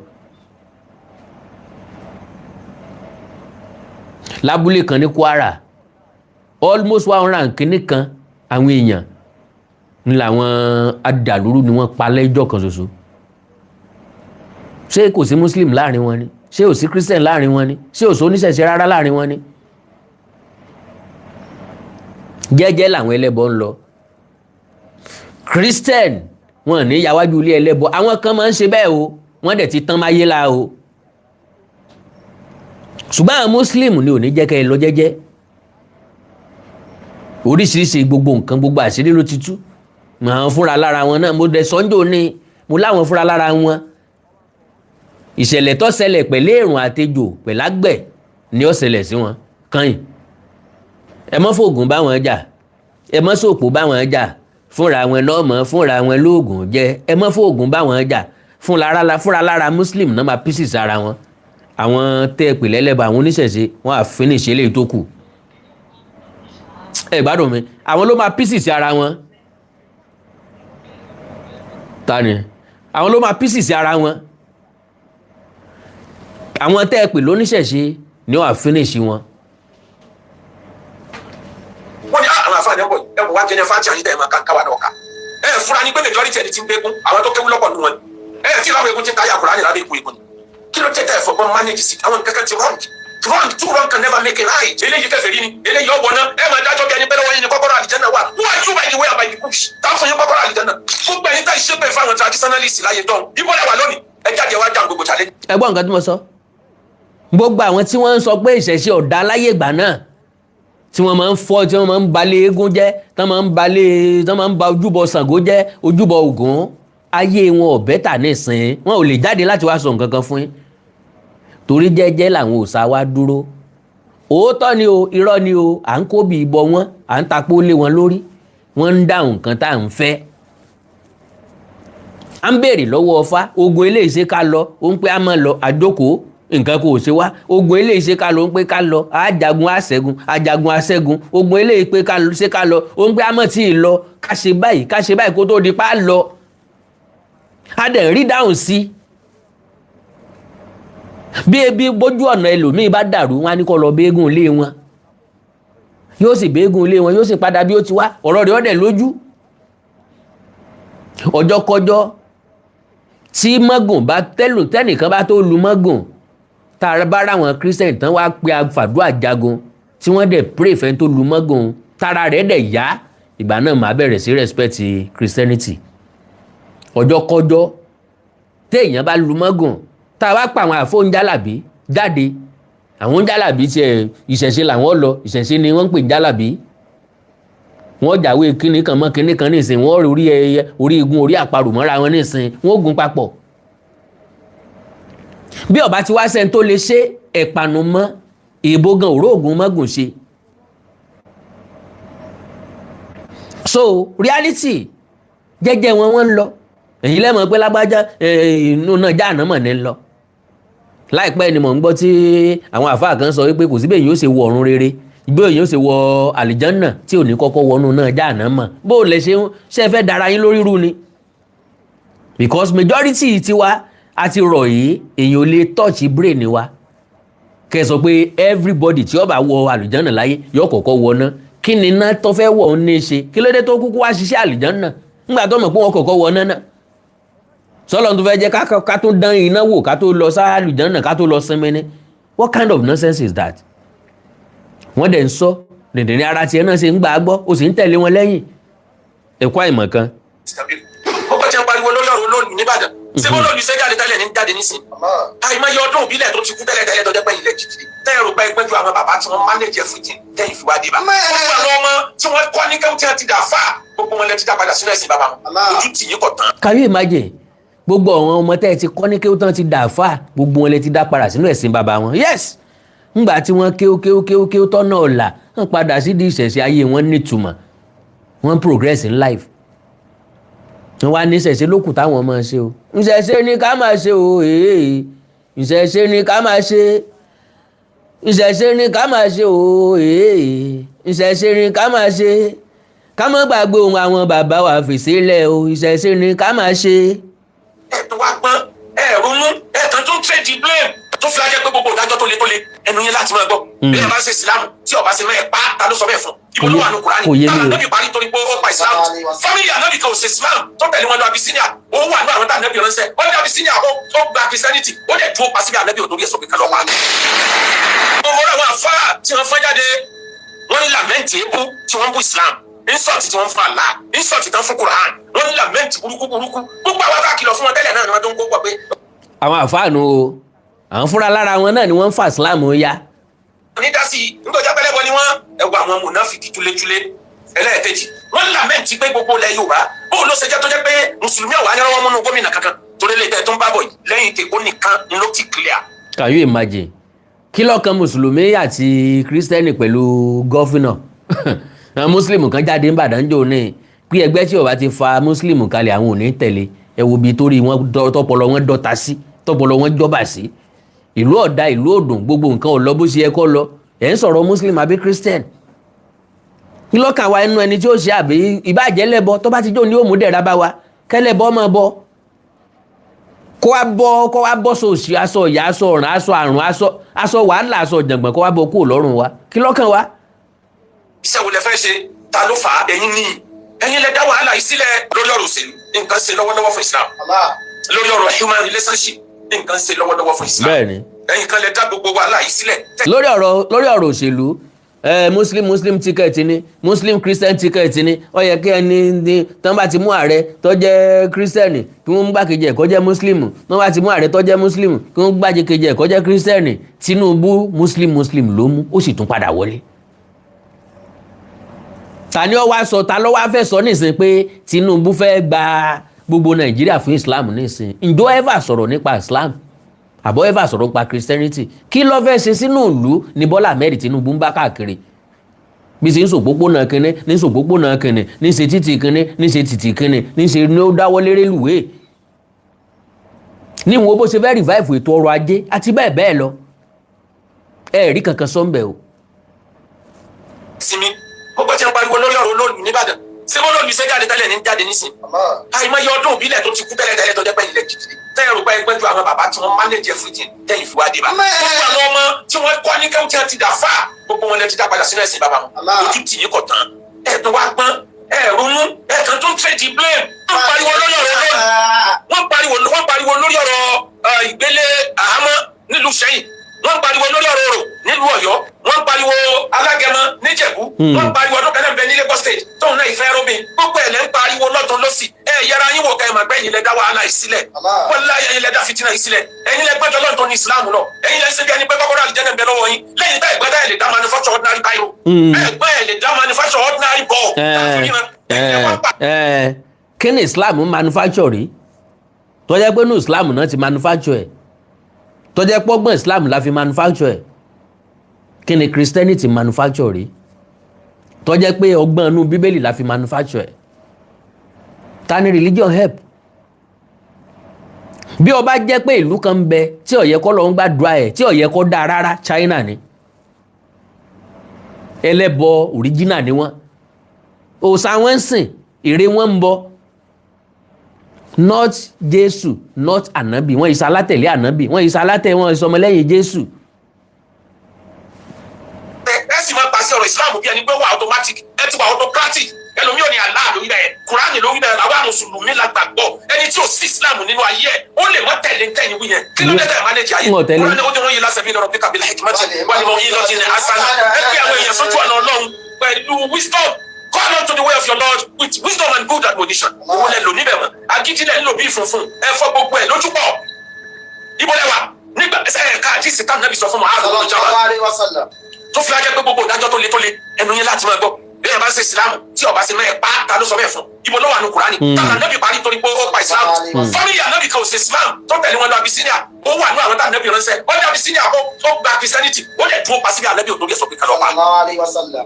Lábúlé kan ní Kwara, almost 100 and kínní kan àwọn èèyàn ní làwọn adàlúrú ni wọ́n pa lẹ́jọ́ kan ṣoṣo. Ṣé kò sí Muslim láàrin wọn ni? Ṣé ò sí Christian láàrin wọn ni? Ṣé ò sí oníṣẹ̀ṣe rárá láàrin wọn ni? Jẹ́jẹ́ làwọn ẹlẹ́bọ ń lọ. Christian wọn ní yàwájú ilé ẹlẹ́bọ. Àwọn kan máa ń ṣe bẹ́ẹ̀ o, wọ́n dẹ̀ ti tán máyé la o, ṣùgbọ́n àwọn Muslim ni ò ní jẹ́ kẹ́ ẹ lọ jẹ́jẹ́. Oríṣiríṣi gbogbo nǹkan, gbogbo àṣírí ló ti tú. Àwọn fúnra lára wọn náà, mo dẹ̀ sọ́njò ni mo láwọn fúnra lára wọn. Ìṣẹ̀lẹ̀ tó ṣẹlẹ̀ pẹ̀lú èrùn àtejò pẹ̀lágbẹ̀ ni ó ṣẹlẹ̀ sí wọn kàn. Ẹ mọ́ fògùn báwọn jà, ẹ mọ́ sòpò báwọn jà, fúnra wọn lọ́mọ, fúnra wọn lóògùn jẹ. Ẹ mọ́ fògùn báwọn jà, fúnra lára Muslim náà máa pieces ara wọn. Àwọn tẹ́ ẹ pè lẹ́lẹ́bọ̀, àwọn oníṣẹ̀ṣe, wọn à finish eléyìí tó kù. Ẹ gbádùn mi, àwọn ló máa pieces ara wọn. Ta ni àwọn ló máa pieces ara wọn? Àwọn tẹ́ ẹ pè lóníṣẹ̀ṣe ni wọ́n à finish wọn. Wọ́n ní àwọn àfáà ní ẹ̀wọ̀ ẹ̀wọ̀ wá jẹ́ fáàtì àyíká ẹ̀ máa ká káwa náà ká ẹ̀ fúra ní pé majority ẹni tí ń gbégún, àwọn tó kéwú lọ́pọ̀ nù wọn ẹ̀ tí láwọn egun ti ń káyà Kùránì lábẹ́ ikú egun ni. Kí ló tẹ́tẹ́ ẹ̀fọ́gbọ́n manage sí àwọn nǹkan kan ti wrong, wrong? Two wrong can never make a right. Eléyìí kẹfẹ́ rí ni, eléyìí ọ̀wọ́ náà, ẹ máa dájọ́ bí ẹni pẹ́ lọ́wọ́ yín ni kọ́kọ́rọ́ àlìjẹ́nà wà. Who are you by the way and by the bush tá fún yín kọ́kọ́rọ́ àlìjẹ́nà? Gbogbo ẹ̀yin tá ìṣe pé fáwọn traditionalist láyé dán ibo lẹ́wà lónìí? Ẹ jáde wá dáhùn gbogbo challenge. Ẹ gbọ́ nǹkan tí mo sọ. Gbogbo àwọn tí wọ́n ń sọ pé ìṣẹ̀ṣe ọ̀dà láyé ìgbà náà, tí wọ́n máa ń fọ́, tí wọ́n máa ń balẹ̀ eégún jẹ́, tí wọ́n máa ń balẹ̀, tí wọ́n máa ń ba ojúbọ Ṣàngó jẹ́, ojúbọ Ògún. Ayé wọn ò better nísìn. Wọn ò lè jáde láti wá sọ nǹkan kan fún yín torí jẹ́jẹ́ làwọn òòṣà wa dúró. Òótọ́ ni o, irọ́ ni o, à ń kó bí ibọ wọn, à ń tapó lé wọn lórí, wọ́n ń dáhùn nǹkan tá à ń fẹ́. À ń béèrè lọ́wọ́ Ọfá, ogun eléyìí, ṣe ká lọ? Ó ń pẹ́ á máa lọ àjókòó, nǹkan kò ṣe wá. Ogun eléyìí, ṣe ká lọ? Ó ń pẹ́ ká lọ, àjagun àṣẹ́gun, àjagun àṣẹ́gun. Ogun eléyìí pé ká ṣe ká lọ? Ó ń pẹ́ á mọ̀ tí ì lọ, ká ṣe báyìí, ká ṣe báyìí kó tó di pa á lọ. A dẹ̀ rí dáhùn sí bí ebi bójú ọ̀nà. Ẹlòmíì bá dàrú, wọn á ní kó lọ béégún ilé wọn, yóò sì béégún ilé wọn, yóò sì padà bí ó ti wá. Ọ̀rọ̀ rẹ̀ ọ̀dẹ̀ lójú. Ọjọ́ kọjọ́ tí mọ́gùn bá tẹ́lù, tẹ́nìkan bá tó lu mọ́gùn, tá a bá ráwọn Christian tán wá pé àfàdúrà jagun, tí wọ́n dẹ̀ pray fẹ́ tó lu mọ́gùn, tára rẹ̀ dẹ̀ yá, ìgbà náà màá bẹ̀rẹ̀ sí respect Christianity. Ọjọ́ kọjọ́ téèyàn bá lu mọ́gùn, tá a bá pa àwọn àfóúnjálàbí jáde, àwọn jálàbí tiẹ̀, ìṣẹ̀ṣe làwọn lọ, ìṣẹ̀ṣe ni wọ́n ń pè ní jálàbí. Wọ́n jáwé kíní kan mọ́ kíní kan nísìn, wọ́n rí orí ẹyẹ, orí igun, orí àparò mọ́ra wọn nísìn, wọ́n gun papọ̀. Bí ọba ti wá sẹ́ni tó lè ṣe ẹ̀pànù mọ́ èèbó gan òróògùn mọ́gùn ṣe. So reality, jẹ́jẹ́ wọn wọ́n ń lọ. Èyí lẹ́mọ̀ pé lágbájá inú náà jáàná mọ̀ ní lọ. Láìpẹ́ ni mò ń gbọ́ tí àwọn àfáà kan sọ wípé kò sí bẹ́ẹ̀ yóò ṣe wọ ọ̀run rere, bí èyàn ṣe wọ àlìjánà tí ò ní kọ́kọ́ wọnú náà jáàná mọ̀. Bó o lè ṣe ń ṣe fẹ́ dara yín lórí rú ni, because majority tiwa àti rọ̀ yìí, èèyàn ò lè touch brain wa. Kẹ́ ẹ sọ pé everybody tí ó bá wọ àlìjánà láyé yóò kọ́kọ́ wọ ná, kí ni iná tó fẹ́ wọ̀ ń ní í ṣe? Kí ló dé tó kúkú wá ṣiṣẹ́ àlìjánà ńgbà tó mọ̀ pé wọ́n kọ́kọ́ wọ ná náà? Sọlọ́n tó fẹ́ jẹ́ ká tó dán iná wò ká tó lọ sáàlùjánà, ká tó lọ sinmi ni. What kind of nonsense is that? Wọ́n dẹ̀ ń sọ dìndìnrín ara tiẹ̀ náà ṣe ń gbà á gbọ́, o sì ń tẹ̀lé wọn lẹ́yìn ẹ̀kọ́ àìmọ̀ kan. Ó bá jẹ́ ń pariwo lórí ọ̀rọ̀ olóòlù nìbàdàn, ṣé bó lóòlù ṣe jáde tẹ́lẹ̀ ní jáde nísìn? Àìmọye ọdún òbílẹ̀ tó ti kú tẹ́lẹ̀ tẹ́lẹ̀ tó jẹ́ pé ilẹ̀ jìjì tẹ́yẹ̀ rò pé ẹgbẹ́ ju àwọn bàbá tí wọ́n manage everything tẹ́yìn fi wá dé bá. Gbogbo àwọn ọmọ tí wọ́n kọ́ ní kẹ́hún tí wọ́n ti dà fà, gbogbo wọn lẹ ti dá padà sínú ẹ̀sìn bàbá wọn. Ojú tì yín kọ̀ tán. Can you imagine? Gbogbo àwọn ọmọ tẹ́ ẹ ti kọ́ ní kéwú tán ti dà fà, gbogbo wọn lẹ ti dá padà sínú ẹ̀sìn bàbá wọn. Yes, ńgbà tí wọ́n kéwú kéwú kéwú kéwú tọ́nà ọ̀la, wọ́n padà sí di ìṣẹ̀ṣẹ̀, ayé wọn nítumọ̀, wọ́n progress in life. Wọ́n wá ní ìṣẹ̀ṣe lókù táwọn máa ṣe o. Ìṣẹ̀ṣe ni ká máa ṣe o, èè, ìṣẹ̀ṣe ni ká máa ṣe, ìṣẹ̀ṣe ni ká máa ṣe o, èè, ìṣẹ̀ṣe ni ká máa ṣe, ká má gbàgbé ohun àwọn bàbá wa fèsì lẹ̀ o, ìṣẹ̀ṣe ni ká máa ṣe. Ẹ tó wá gbọ́n, ẹ ronú, ẹ kàn tún trade blame tó fi ajẹ́ pé gbogbo ìdájọ́ tó le tó le ẹnu yín láti máa gbọ́. Bí ẹ bá ṣe ìsìlámù tí ọba ṣe mẹ́ẹ̀ pa, ta ló sọ bẹ́ẹ̀ fún? Ibo ló wà ní Kùránì? Kò yé mi Táwọn o. Ànábì parí torí pé ó pa ìsìlámù. Family ànábì kan ò ṣe ìsìlámù tó tẹ̀lé wọn lọ Abyssinia. Ó wà ní àwọn tá ànábì ránṣẹ́. Ó ní Abyssinia, ó gba Christianity, ó dẹ̀ dúró pa síbi ànábì ò torí ẹ̀ sọ pé ká lọ pa. Mo mọ̀ àwọn àfáà tí wọ́n fọ́n jáde, wọ́n ní lament ebú tí wọ́n bú Islam, insult tí wọ́n fún Allah, insult tí wọ́n fún Quran, wọ́n ní lament burúkú burúkú. Gbogbo àwọn tá a kìlọ̀ fún wọn tẹ́lẹ̀ náà ni wọ́n tó ń kó pọ̀ pé Àwọn àfáànù o, àwọn fúnra lára wọn náà ni wọ́n ń fa Islam ya. Ní dásì nígbàjá pẹlẹbọ ni wọn. Ẹ wo àwọn mùnáfíkì túlétúlé. Ẹlẹ́ẹ̀kejì, wọ́n lament pé gbogbo ilẹ̀ Yorùbá, bó ló ṣe jẹ́ tó jẹ́ pé mùsùlùmí ọ̀wá ni wọ́n múnú gómìnà kankan torí lè tẹ́ tó ń bá bọ̀ yìí lẹ́yìn tèkó nìkan ni ló ti clear. Can you imagine? Kí lọ́kàn mùsùlùmí àti kírísítẹ́nì pẹ̀lú governor? Àwọn mùsùlùmí kan jáde ńbàdàn jò ní pé ẹgbẹ́ tí ó bá ti fa mùsùlùmí kalẹ̀, àwọn ò ní tẹ̀lé. Ẹ wo ibi torí wọn tọpọlọ wọn dọ́ta sí, tọpọlọ wọn jọba sí. Ìlú ọ̀dà, ìlú òdùn, gbogbo nǹkan ò lọ bó ṣe yẹ kó lọ. Ẹ̀ ń sọ̀rọ̀ mùsùlùmí àbí kírísítẹ́nì, kí lọ́kàn wa inú ẹni tí ó ṣe àbí ìbàjẹ́ lẹ́bọ tó bá ti jó ní òmù dẹ̀ra bá wa kẹ́lẹ́bọ máa bọ, kó wá bọ́, kó wá bọ́ sòsì, aṣọ ìyá, aṣọ ọ̀ràn, aṣọ àrùn, aṣọ wàhálà, aṣọ jàngbọ̀n, kó wá bọ́ kúrò lọ́rùn wa. Kí lọ́kàn wa? Iṣẹ́ wo lẹ fẹ́ ṣe? Ta ló fà á? Ẹ̀yin ni, ẹ̀yin lẹ dá wàhálà yìí sílẹ̀. Lórí ọ̀rọ̀ òṣèlú, nǹkan ṣe lọ́wọ́lọ́wọ́ fún Islam. Lórí ọ̀rọ̀ human relationship, nǹkan ṣe lọ́wọ́lọ́wọ́ fún Islam. Ẹ̀yin kan lẹ dá gbogbo wàhálà yìí sílẹ̀. Lórí ọ̀rọ̀ òṣèlú, muslim muslim ticket ni, muslim christian ticket ni. Ó yẹ kí ẹni ní tán bá ti mú ààrẹ tó jẹ́ christian, kí wọ́n mú gbàkejì ẹ̀ kó jẹ́ muslim. Tán bá ti mú ààrẹ tó jẹ́ muslim, kí wọ́n gbàkejì ẹ̀ kó jẹ́ christian. Tinubu, muslim muslim ló mú, ó sì tún padà wọlé. Ta ni ó wá sọ? Ta ló wá fẹ́ sọ nísìnyí pé Tinubu fẹ́ gba Gbogbo Nàìjíríà fún Islam nísìnyí. Ǹjọ́ ever sọ̀rọ̀ nípa Islam àbọ̀ ever sọ̀rọ̀ nípa Christianity? Kí ló fẹ́ ṣe sínú ìlú ní Bọ́lá Ahmed Tinubu ń bá káàkiri, bí ṣe ń sòpópónà kínní, ní sòpópónà kínní, ní ṣe títì kínní, ní ṣe títì kínní, ní ṣe ní ó dáwọ́lé rélùwéè, níwọ̀n bó ṣe fẹ́ revive ètò ọrọ̀ ajé àti bẹ́ẹ̀ bẹ́ẹ̀ lọ? Ẹ rí kankan sọ́ńbẹ̀ o. Sinmi gbogbo tí ń pariwo lórí ọ̀rọ̀ olóòlù nìbàdàn. Ṣé bó lóòlù ṣe jáde tẹ́lẹ̀ ní jáde nísìn? Àìmọye ọdún òbílẹ̀ tó ti kú tẹ́lẹ̀ tẹ́lẹ̀, tó jẹ́ pé ilẹ̀ jìjì tẹ́yẹ̀ rò pé ẹgbẹ́ ju àwọn bàbá tí wọ́n manage everything tẹ́yìn fi wá dé bá. Gbogbo àwọn ọmọ tí wọ́n kọ́ ní kẹ́hìn tí wọ́n ti dà fà, gbogbo wọn lẹ ti dá padà sínú ẹ̀sìn bàbá wọn. Ojú tì yín kọ̀ tán, ẹ̀ tó wá gbọ́n, ẹ̀ ronú, ẹ̀ kàn tó ń trade blame. Wọ́n pariwo lórí ọ̀rọ̀ lórí, wọ́n pariwo lórí ọ̀rọ̀ ìgbélé àhámọ́ nílùú Sẹ́yìn, wọ́n pariwo lórí ọ̀rọ̀ orò nílùú Ọ̀yọ́, wọ́n pariwo alágẹmọ níjẹ̀bú, wọ́n pariwo ọdún kan náà bẹ ní Lagos State tóun náà ìfẹ́ rómi. Gbogbo ẹ̀ lẹ́ ń pariwo lọ́tún lọ́sì. Ẹ yẹra yín wò ká ẹ mà gbẹ́ yín lẹ dá wàhálà yìí sílẹ̀. Wàláhì, ẹ̀yin lẹ dá fitinà yìí sílẹ̀. Ẹ̀yin lẹ gbẹ́jọ́ lọ́ntọ́ ní Islam lọ. Ẹ̀yin lẹ ń ṣe bí ẹni pé kọ́kọ́rọ́ àlìjẹ́nà ń bẹ lọ́wọ́ yín lẹ́yìn tá ẹ̀gbẹ́ tá ẹ̀ lè dá manufacture ordinary biro, ẹ̀gbẹ́ ẹ̀ lè dá manufacture ordinary ball. Kí ni Islam manufacture rí tó jẹ́ pé ní Islam náà ti manufacture ẹ̀, tó jẹ́ pọ́gbọ́n Islam la fi manufacture ẹ̀? Kí ni Christianity manufacture rí tó jẹ́ pé ọgbọ́n inú Bíbélì la fi manufacture ẹ̀? Ta ni religion help? Bí ó bá jẹ́ pé ìlú kan ń bẹ tí ó yẹ kó lọ ń gbàdúrà ẹ̀, tí ó yẹ kó dáa rárá, China ni. Ẹlẹ́bọ original ni wọ́n. Òòṣà wọn ń sìn, ère wọn ń bọ, not Jésù, not ànábì. Wọ́n ìsọ alátẹ̀lé ànábì, wọ́n ìsọ alátẹ̀, wọ́n ìsọ ọmọlẹ́yìn Jésù. Ẹ sì máa pàṣẹ ọ̀rọ̀ Islam bí ẹni pé wà automatic, ẹ ti wà autocratic. Ẹlòmíì ò ní Allah lórí bẹ́ẹ̀, Kùránì lórí bẹ́ẹ̀. Àwa mùsùlùmí la gbàgbọ́. Ẹni tí ò sí Islam nínú ayé ẹ̀, ó lè má tẹ̀lé tẹ̀yìn wí yẹn. Kí ló dé tẹ̀ manage ayé? N ò tẹ̀lé. Kùránì ó dúró yìí lásẹ̀ bí lọ́rọ̀ bí bil hikmati wal mau'izati hasana. Ẹ pé àwọn èèyàn sójú ọ̀nà Ọlọ́run pẹ̀lú wisdom. Call unto the way of your Lord with wisdom and good admonition. Owó lẹ lò níbẹ̀ mọ́, agídílẹ̀ ń lò bí funfun. Ẹ fọ́ gbogbo ẹ̀ lójú pọ̀. Ibo lẹ wà nígbà ẹsẹ̀ ẹ̀ka àti ìsìtá nàbì sọ fún Mu'adh bin Jabal, tó fi ajẹ́ pé gbogbo ìdájọ́ tó le tó le ẹnu yẹn láti máa gbọ́? Bí ẹ bá ń ṣe Ìsìlámù tí ọba ṣe mẹ́ẹ̀ pa, ta ló sọ bẹ́ẹ̀ fún? Ibo ló wà ní Kùránì? Táwọn ànábì parí torí pé ó pa Ìsìlámù. Family ànábì kan ò ṣe Ìsìlámù tó tẹ̀lé wọn lọ Abisinia. Ó wà ní àwọn tá ànábì ránṣẹ́. Ó ní Abisinia, ó gba Christianity, ó lè dúró pa síbi ànábì òtórí ẹ̀ sọ pé kálọ̀ pa.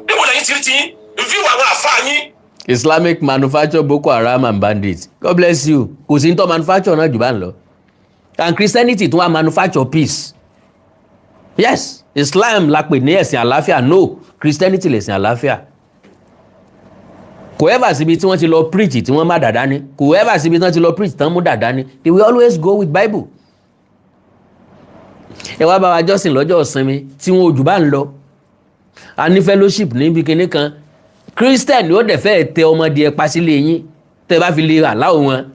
Níbo lẹ́yìn tí rí ti yín fíwọ̀ àwọn àfa yín? Islamic manufacture Boko Haram and bandits. God bless you. Kò sí ní tó manufacture náà jù bá ń lọ. And Christianity tún wá manufacture peace. Yes, Islam la pè ní ẹ̀sìn àlàáfíà. No, Christianity lẹ̀sìn àlàáfíà. Kò ever síbi tí wọ́n ti lọ preach tí wọ́n má dàda ní. Kò ever síbi tí wọ́n ti lọ preach tán mú dàda ní. They will always go with Bible. Ẹ wá bá wa jọ́sìn lọ́jọ́ ìsinmi tí wọn ò jù bá ń lọ. A ní fellowship níbi kinní kan. Christian ó dẹ̀ fẹ́ tẹ ọmọdé ẹ pa sílé yín tẹ́ bá fi lè allow wọn.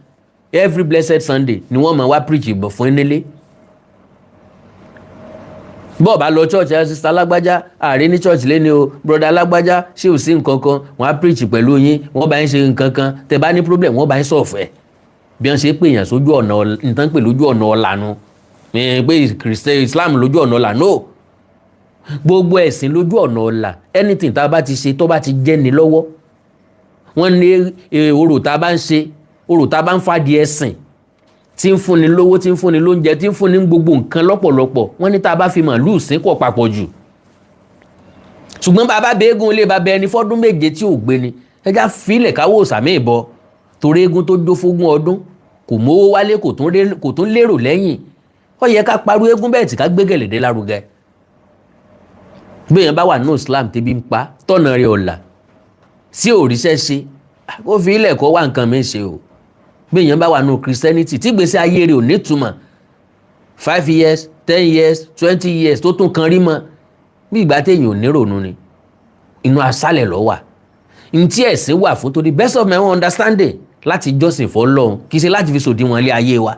Every blessed Sunday ni wọ́n máa wá preach ìbọ̀ fún nílé. Bọ́ọ̀ bá lọ church, ẹ sister alágbájá ààrẹ ní church lẹ́ni o, brother alágbájá, ṣé ò sí nǹkan kan? Wọ́n á preach pẹ̀lú yín, wọ́n bá yín ṣe nǹkan kan. Tẹ́ bá ní problem, wọ́n bá yín solve ẹ̀. Bí wọ́n ṣe pè yàn sójú ọ̀nà, nǹkan pè lójú ọ̀nà ọ̀lànà pé Christian, Islam lójú ọ̀nà ọ̀là, no. Gbogbo ẹ̀sìn lójú ọ̀nà ọ̀là. Anything tá a bá ti ṣe tó bá ti jẹ́ ni lọ́wọ́, wọ́n ní orò tá a bá ń ṣe, orò tá a bá ń fàdí ẹ̀sìn tí ń fúnni lówó, tí ń fúnni lóúnjẹ, tí ń fúnni gbogbo nǹkan lọ́pọ̀lọpọ̀, wọ́n ní tá a bá fi màlúù sín kọ̀ papọ̀ jù. Ṣùgbọ́n bàbá bẹ́ẹ̀gùn ilé bàbá ẹni fọ́dún 7 tí ò gbé ni, ẹja filẹ̀ káwọ́ sàmì ìbọ, torí eégún tó dó fógún ọdún kò mówó wálé, kò tún lérò lẹ́yìn. Ó yẹ ká parú eégún bẹ́ẹ̀ tí ká gbé gẹ̀lẹ́dẹ́ lárugẹ. Gbéyàn bá wà ní Islam, tẹ́bí ń pa, tọ̀nà rẹ̀ ọ̀la sí òrìṣẹ́ ṣe, ó fi ilẹ̀ kọ́ wá nǹkan mi ṣe o. Gbéyàn bá wà ní Christianity tí gbèsè ayé rẹ̀ ò nítumọ̀, 5 years, 10 years, 20 years tó tún kan rí mọ́ bí ìgbà téèyàn ò ní rònú ni, inú aṣálẹ̀ ló wà. Ntí ẹ̀sìn wà fún, to the best of my own understanding, láti jọ́sìn fọ́lọ́run, kì í ṣe láti fi sòdiwọ̀n ilé ayé wa.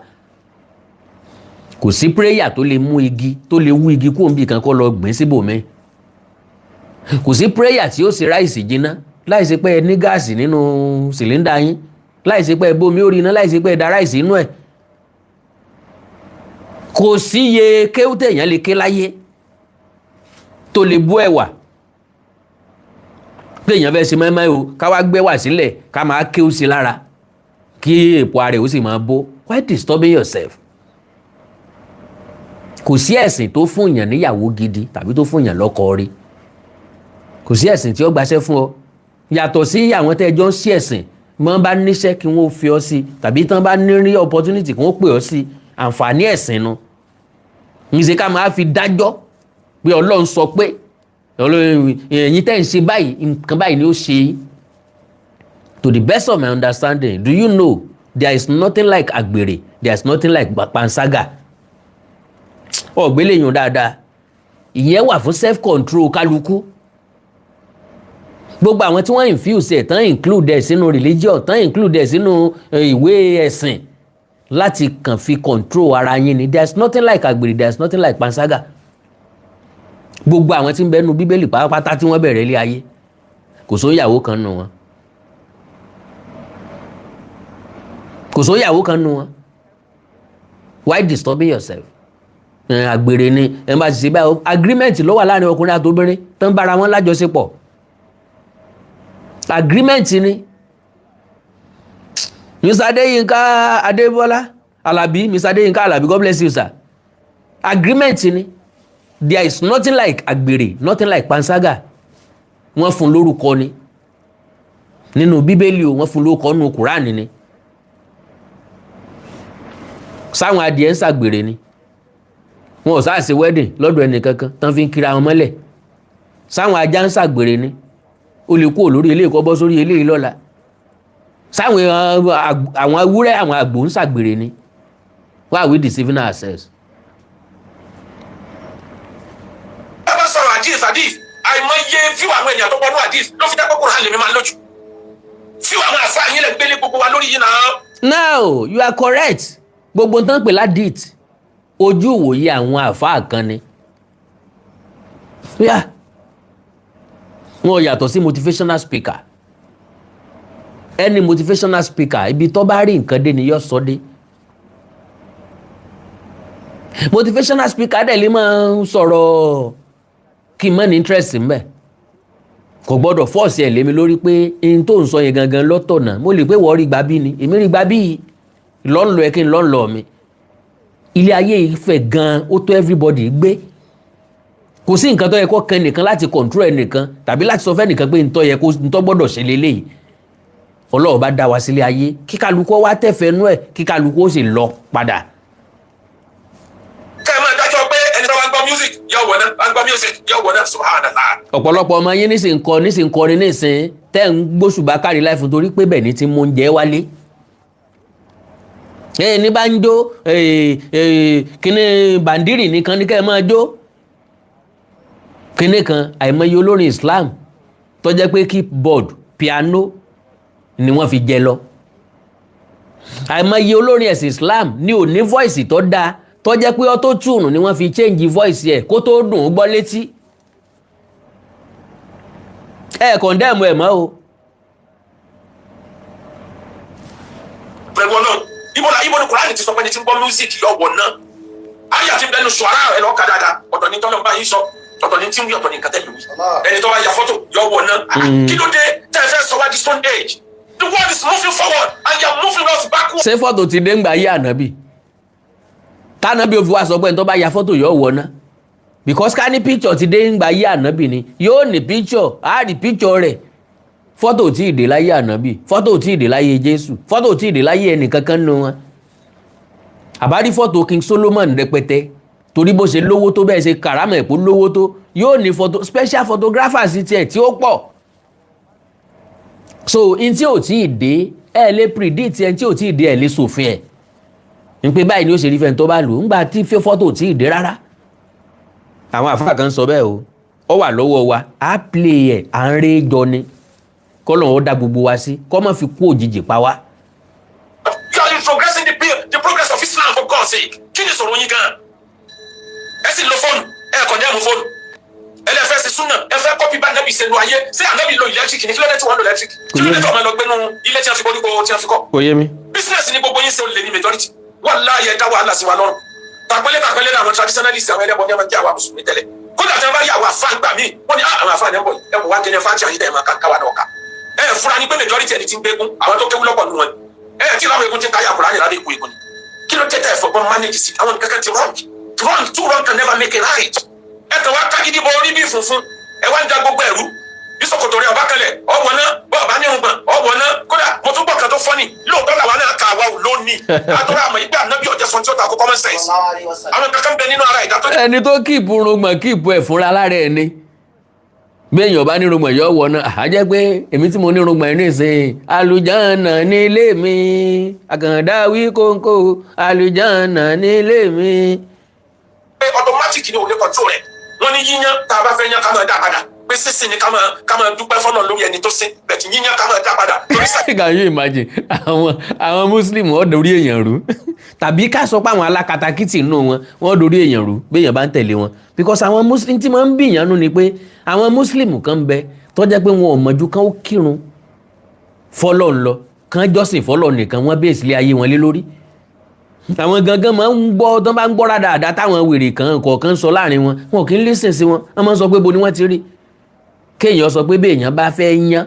Kò sí prayer tó lè mú igi, tó lè wú igi kúrò níbi kan kó lọ gbìn síbòmí. Kò sí prayer tí ó ṣe rice jiná láì ṣe pé ẹ ní gas nínú cylinder yín, láì ṣe pé ẹ bómi ó rí iná, láì ṣe pé ẹ da rice inú ẹ̀. Kò sí iye kéwú téèyàn lè ké láyé tó lè bú ẹ̀wà téèyàn fẹ́ ṣe mẹ́mẹ́ o. Ká wá gbé wà sílẹ̀, ká máa kéwú sí lára. Kí èpò ara ẹ̀ ó sì máa bó. Why disturbing yourself? Kò sí ẹ̀sìn tó fún yàn níyàwó gidi tàbí tó fún yàn lọ́kọ rí. Kò sí ẹ̀sìn tí ó gbaṣẹ́ fún ọ yàtọ̀ sí àwọn tẹ́ ẹ jọ ń sí ẹ̀sìn. Mọ́ bá níṣẹ́ kí wọ́n fi ọ sí, tàbí tán bá ní rí opportunity kí wọ́n pè ọ sí. Àǹfààní ẹ̀sìn nu ń ṣe ká máa fi dájọ́ pé Ọlọ́run sọ pé ẹ̀yin tẹ́ ń ṣe báyìí, nǹkan báyìí ni ó ṣe yín. To the best of my understanding, do you know there is nothing like àgbèrè, there is nothing like panṣágà? Ọ̀gbẹ́lẹ̀ yùn dáadáa. Ìyẹn wà fún self control kálukú. Gbogbo àwọn tí wọ́n infuse ẹ̀ tán, include ẹ̀ sínú religion tán, include ẹ̀ sínú ìwé ẹ̀sìn láti kàn fi control ara yín ni. There is nothing like àgbèrè, there is nothing like panṣágà. Gbogbo àwọn tí ń bẹ nínú Bíbélì pátápátá tí wọ́n bẹ̀rẹ̀ ilé ayé, kò sóyàwó kan nù wọn, kò sóyàwó kan nù wọn. Why disturbing yourself? Àgbèrè ni ẹ bá ti ṣe báyìí. Agreement ló wà láàrin ọkùnrin àti obìnrin tó ń bára wọn lájọṣepọ̀. Agreement ni. Mr. Adéyínká Adébọ́lá Alábí, Mr. Adéyínká Alábí, God bless you, sir. Agreement ni. There is nothing like àgbèrè, nothing like panṣágà. Wọ́n fún lórúkọ ni nínú Bíbélì o, wọ́n fún lórúkọ nínú Kùránì ni. Sáwọn adìẹ ń ṣàgbèrè ni? Wọn ò sáà ṣe wedding lọ́dọ̀ ẹnì kankan tán fi ń kiri àwọn mọ́lẹ̀. Sáwọn ajá ń ṣàgbèrè ni? Ó lè kúrò lórí eléyìí kó bọ́ sórí eléyìí lọ́la. Sáwọn àwọn ewúrẹ́, àwọn àgbò ń ṣàgbèrè ni? Why are we deceiving ourselves? Ẹ bá sọ̀rọ̀ hadith, hadith, àìmọye fíwọ àwọn ènìyàn tó wọnú hadith ló fi dá kókòrò hàn lèmi máa ń lójú fíwọ àwọn àfa yín lè gbélé gbogbo wa lórí yìí náà. Now you are correct. Gbogbo tán pè ládìt, ojú ìwòye àwọn àfáà kan ni. Yeah, wọn ò yàtọ̀ sí motivational speaker. Any motivational speaker, ibi tó bá rí nǹkan dé ni yóò sọ dé. Motivational speaker dẹ̀ lè máa ń sọ̀rọ̀ kí n má ní interest ńbẹ̀. Kò gbọ́dọ̀ force ẹ̀ lémi lórí pé n tó ń sọ yẹn gangan lọ́tọ̀ náà. Mo lè pé wọ́n rí gbà bí ni èmi rí gbà bí lọ́nlọ́ ẹ kí n lọ́nlọ́ mi. Ilé ayé yìí fẹ̀ gan, ó tó everybody gbé. Kò sí nǹkan tó yẹ kó kan nìkan láti control ẹnìkan tàbí láti sọ fẹ́nìkan pé ntọ́ yẹ kó ntọ́ gbọ́dọ̀ ṣe lélẹ́yìí. Ọlọ́run bá dá wa sílé ayé, kíkálukú wá tẹ̀fẹ́ nú ẹ̀, kíkálukú ó sì lọ padà. Kẹ́ ẹ máa dájọ́ pé ẹni tó bá ń gbọ́ music yóò wọ̀ náà, bá ń gbọ́ music yóò wọ̀ náà. Subhanallah. Ọ̀pọ̀lọpọ̀ ọmọ yín nísìn kọ, nísìn kọrin, nísìn tẹ́ ń gbóṣùbà kárí láìfún torí pé bẹ́ẹ̀ ni ti mú oúnjẹ wálé. Ẹ ní bá ń jó kíní bàndírì nìkan ní kẹ́ ẹ máa jó kíní kan. Àìmọye olórin Islam tó jẹ́ pé keyboard, piano ni wọ́n fi jẹ lọ. Àìmọye olórin ẹ̀sìn Islam ní ò ní voice tó dáa, tó jẹ́ pé auto tune ni wọ́n fi change voice ẹ̀ kó tó dùn ún gbọ́ létí. Ẹ condemn ẹ̀ mọ́ o. Pẹ̀lú Ọlọ́run, ibo la ibo ni Kùránì ti sọ pé ẹni tí ń gbọ́ music yóò wọ̀ náà? Ayé àti bẹnu sọ̀rọ̀ ẹ̀ lọ́ọ́ ka dáadáa. Ọ̀tọ̀ ní tọ́lọ́ bá yín sọ, ọ̀tọ̀ ní tí ń wí, ọ̀tọ̀ ní nǹkan tẹ́lẹ̀ wí. Ẹni tó bá ya fọ́tò yóò wọ̀ náà. Kí ló dé tẹ́ ẹ fẹ́ sọ wá di stone age? The world is moving forward and you are moving us backward. Ṣé fọ́tò ti dé ńgbà yí ànábì tànábì ó fi wá sọ pé ẹni tó bá ya fọ́tò yóò wọ̀ ná? Because ká ní picture ti dé ńgbà yí ànábì ni, yóò ní picture, á rí picture rẹ̀. Fọ́tò tí ì dé láyé ànábì, fọ́tò tí ì dé láyé Jésù, fọ́tò tí ì dé láyé ẹnìkankan nù wọn. Àbárí fọ́tò King Solomon rẹpẹtẹ, torí bó ṣe lówó tó, bẹ́ẹ̀ ṣe kàrámọ̀ ẹ̀pọ̀ lówó tó, yóò ní photo, special photographers tiẹ̀ tí ó pọ̀. So n tí ò tí ì dé, ẹ lè predict ẹ. Tí ò tí ì dé, ẹ lè sòfin ẹ n pé báyìí ni ó ṣe rí fẹ́ni tó bá lò ńgbà tí fọ́tò tí ì dé rárá. Àwọn àfáà kan sọ bẹ́ẹ̀ o. Ó wà lọ́wọ́ wa, á play ẹ̀, à ń ré jọ ni. Kọ́lọ̀ ó dá gbogbo wa sí, kọ́ má fi kú òjijì pa wá. You are progressing the progress of Islam, for God's sake. Kí ni sọ̀rọ̀ yín gan? Ẹ sì lo fóònù, ẹ condemn fóònù. Ẹ lè fẹ́ ṣe súnà, ẹ fẹ́ copy bá nẹ́bí ṣe lu ayé. Ṣé ànábì lo electric ni? Kí ló dé tí wọ́n lo electric? Kí ló dé tí wọ́n máa lọ gbénu ilé tí wọ́n fi koríko tí wọ́n fi kọ́? Kò yé mi. Business ni gbogbo yín ṣe, olè ní majority. Wallahi, ẹ dá wàhálà sí wa lọ́rùn. Tàpẹ́lẹ́ tàpẹ́lẹ́ náà, àwọn traditionalists, àwọn ẹlẹ́bọn ní ọmọ jẹ́ àwa mùsùlùmí tẹ́lẹ̀. Kódà tí wọ́n bá rí àwọn àfa gbà míì, wọ́n ní àwọn àfa ní ẹ̀bọ̀ ẹ̀bọ̀ wá jẹ́ fájì àyídà ẹ̀ máa ká wa náà ká. Ẹ fura ni pé majority ẹni tí ń gbégún, àwọn tó kéwú lọ́pọ̀ nù wọn. Ẹ tí láwọn egun ti ń káyà Kùránì lábẹ́ ikú egun ni. Kí ló tẹ́tẹ́ ẹ̀fọ́gbọ́n manage sí àwọn nǹkan kan ti wrong? Wrong, two wrong can never make a right. Ẹ kàn wá kágídí bọ orí bí funfun, ẹ wá ń da gbogbo ẹ̀rú. Bí ṣòkòtò rẹ ọba kalẹ̀, ọwọ́ náà, bọ́ọ̀ bá ní irùngbọ̀n, ọwọ́ náà. Kódà mo tún gbọ́ kan tó fọ́nì, lóòótọ́ làwa náà kà wá ò lónìí. Àtúrà àmọ̀ ìgbà náà bí ọ̀jẹ̀ sọ tí ó ta kó common sense. Àwọn kankan bẹ nínú ara ìdá tó Ẹni tó keep irùngbọ̀n, keep ẹ̀ fúnra lára ẹ̀ ni. Béèyàn bá nírùngbọ̀n yọ wọ̀ náà, á jẹ́ pé èmi tí mo nírùngbọ̀n ní ìsìn, àlùjánnà nílé mi. Àkàndá wí kóńkó, àlùjánnà nílé mi. Pé automatic ni ò lè control rẹ̀. Wọ́n ní yíyan tá a bá fẹ́ yan, ká máa dá padà, pé sísìn ni ká máa dúpẹ́ fọ́nà lórí ẹni tó sín bẹ̀tì, yíyan ká máa dá padà torí sá. Can you imagine? Àwọn Muslim, wọ́n dorí èèyàn rú, tàbí ká sọ pé àwọn alákatakítì nínú wọn, wọ́n dorí èèyàn rú béèyàn bá ń tẹ̀lé wọn, because àwọn Muslim tí máa ń bìyàn nú ni pé àwọn Muslim kan ń bẹ tó jẹ́ pé wọn ò mọ̀jú kán ó kírun fọlọ́ ń lọ, kán jọ́sìn fọlọ́ nìkan, wọ́n bẹ́ẹ̀ sílé ayé wọn lé lórí. Àwọn gangan máa ń gbọ́ tó bá ń gbọ́ rádaràda táwọn wèrè kan kọ̀ọ̀kan sọ láàrin wọn, wọn kì í listen sí wọn. Wọ́n máa ń sọ pé bo ni wọ́n ti rí kéèyàn sọ pé béèyàn bá fẹ́ yán,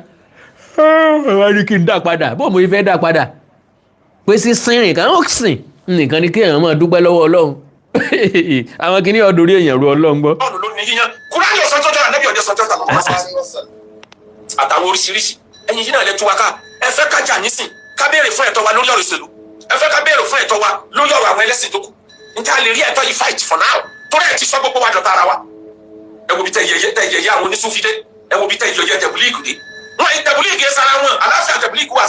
ẹ wá ní kí n dá padà, bó mo fẹ́ dá padà, pé sísìn nìkan ó sìn nìkan ni kéèyàn máa dúpẹ́ lọ́wọ́ Ọlọ́run. Àwọn kìíní ọdún orí èèyàn ru Ọlọ́run gbọ́. Ọ̀nà ló ní yíyan, Kúránì ọ̀sán tó dára, nẹ́bí ọ̀dẹ́ sọ tó dára àtàwọn oríṣiríṣi. Ẹ̀yin yìí náà lè tú wa ká. Ẹ fẹ́ ká jà nísìn, ká béèrè fún ẹ̀tọ́ wa lórí ọ̀rọ̀ ìṣèlú, ẹ fẹ́ ká béèrè fún ẹ̀tọ́ wa lórí ọ̀rọ̀ àwọn ẹlẹ́sìn tó kù. Njẹ́ a lè rí ẹ̀tọ́ yìí fight for now? Torí ẹ̀ ti sọ gbogbo wa dọ̀tá ara wa. Ẹ wo bí tẹ yẹyẹ, tẹ yẹyẹ àwọn onísúfídé, ẹ wo bí tẹ yẹyẹ tẹ̀bílíìgì dé. Wọn yìí, tẹ̀bílíìgì yẹn sara wọn, aláfíà tẹ̀bílíìgì wà.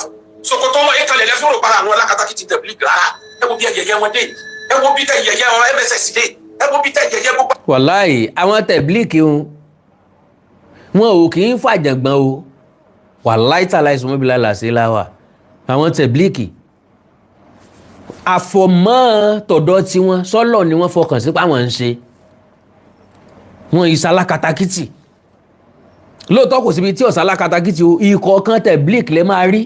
Ṣòkòtò wọn yìí kalẹ̀ lẹ́fún òpara àwọn alákatakítí tẹ̀bílíìgì rárá. Ẹ wo bí yẹyẹ wọn dé, ẹ wo bí tẹ yẹyẹ ọ MSS dé, ẹ wo bí tẹ yẹyẹ gbogbo. Wàláì, àwọn tẹ̀blíkì ń wọn ò kì í fàjàngbọ̀n o. Wàláì tàláì sọmọbìlà làṣẹ láwà. Àwọn tẹ̀blíkì, àfọ̀mọ́ tọ̀dọ̀ tiwọn sọ́lọ̀ ni wọ́n fọkàn sí páwọn ń ṣe wọn ìsalákatakítì. Lóòótọ́, kò síbi tí ọ̀sálákatakítì o. Ìkọ̀ọ̀kan tẹ̀blíkì lè máa rí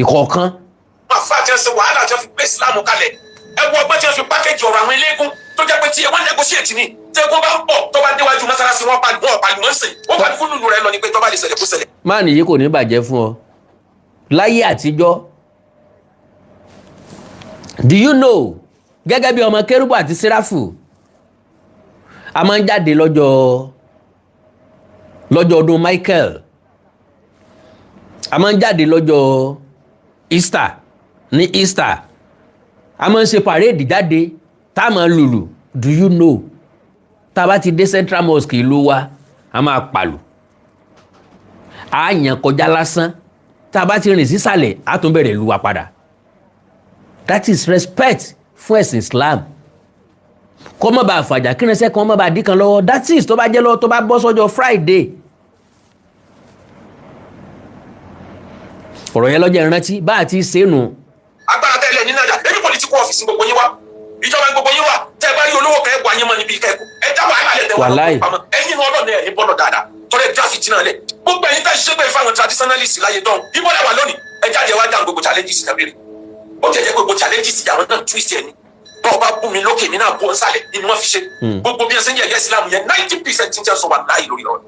ìkọ̀ọ̀kan. Wọn àfa àti ẹsẹ wàhálà tí wọn fi gbé Ìsìlámù kalẹ̀. Ẹ wo ọgbọ́n tí wọn fi package ọ̀rọ̀ àwọn eléégún tó jẹ́ pé tí wọ́n negotiate ni. Tí eégún bá ń bọ̀, tó bá déwájú mọ́sálásí, wọn pa wọn pa wọn sìn wọn pa fún lùlù rẹ lọ ni pé tó bá lè ṣẹlẹ̀, kó ṣẹlẹ̀. Máà nìyí, kò ní bàjẹ́ fún ọ. Láyé àtijọ́, do you know, gẹ́gẹ́ bí ọmọ kérúbù àti séráfù, a máa ń jáde lọ́jọ́ ọdún Michael, a máa ń jáde lọ́jọ́ Easter. Ní Easter, a máa ń ṣe parade jáde tá a máa lùlù. Do you know, tá a bá ti dé Central Mosque ìlú wa, a máa pàlù, a yàn kọjá lásán. Tá a bá ti rìn sísàlẹ̀, a tún bẹ̀rẹ̀ lu wa padà. That is respect fún ẹ̀sìn Islam. Kó má bàa fàjà, kí irinṣẹ́ kan má bàa dí kan lọ́wọ́. That is, tó bá jẹ́ lọ́wọ́, tó bá bọ́ sọ́jọ́ Friday. Ọ̀rọ̀ yẹn lọ́jọ́ ìrántí bá a ti ṣe é nù. Agbára tẹ́lẹ̀ ní nájà ebi political office gbogbo yín wá, ìjọba gbogbo yín wá. Tẹ́ ẹ bá rí olówó kan, ẹ wà yín mọ́ níbi kẹ́kọ̀ọ́, ẹ já wàhálà lẹ̀ tẹ́ wà Wàláì. lọ́wọ́ pamọ́. Ẹ̀yin ní ọlọ́ọ̀nà ẹ̀ ní bọ́lọ̀ dáadáa tọ́lẹ̀ já fìtínà lẹ̀. Gbogbo ẹ̀yin tá ṣe pé fáwọn traditionalist láyé dán ibo lẹ wà lónìí? Ẹ jáde wá dáhùn gbogbo challenges náà béèrè. Ó jẹ́ gbogbo challenges àwọn náà twist ẹ̀ ni. Bọ́ọ̀ bá bú mi lókè, mi náà bú ọ nsàlẹ̀ ni wọ́n fi ṣe gbogbo bí ẹ ṣe ń yẹ̀yẹ́ Islam yẹn. 90% ń jẹ́ sọ wà láàyè lórí ọ̀rọ̀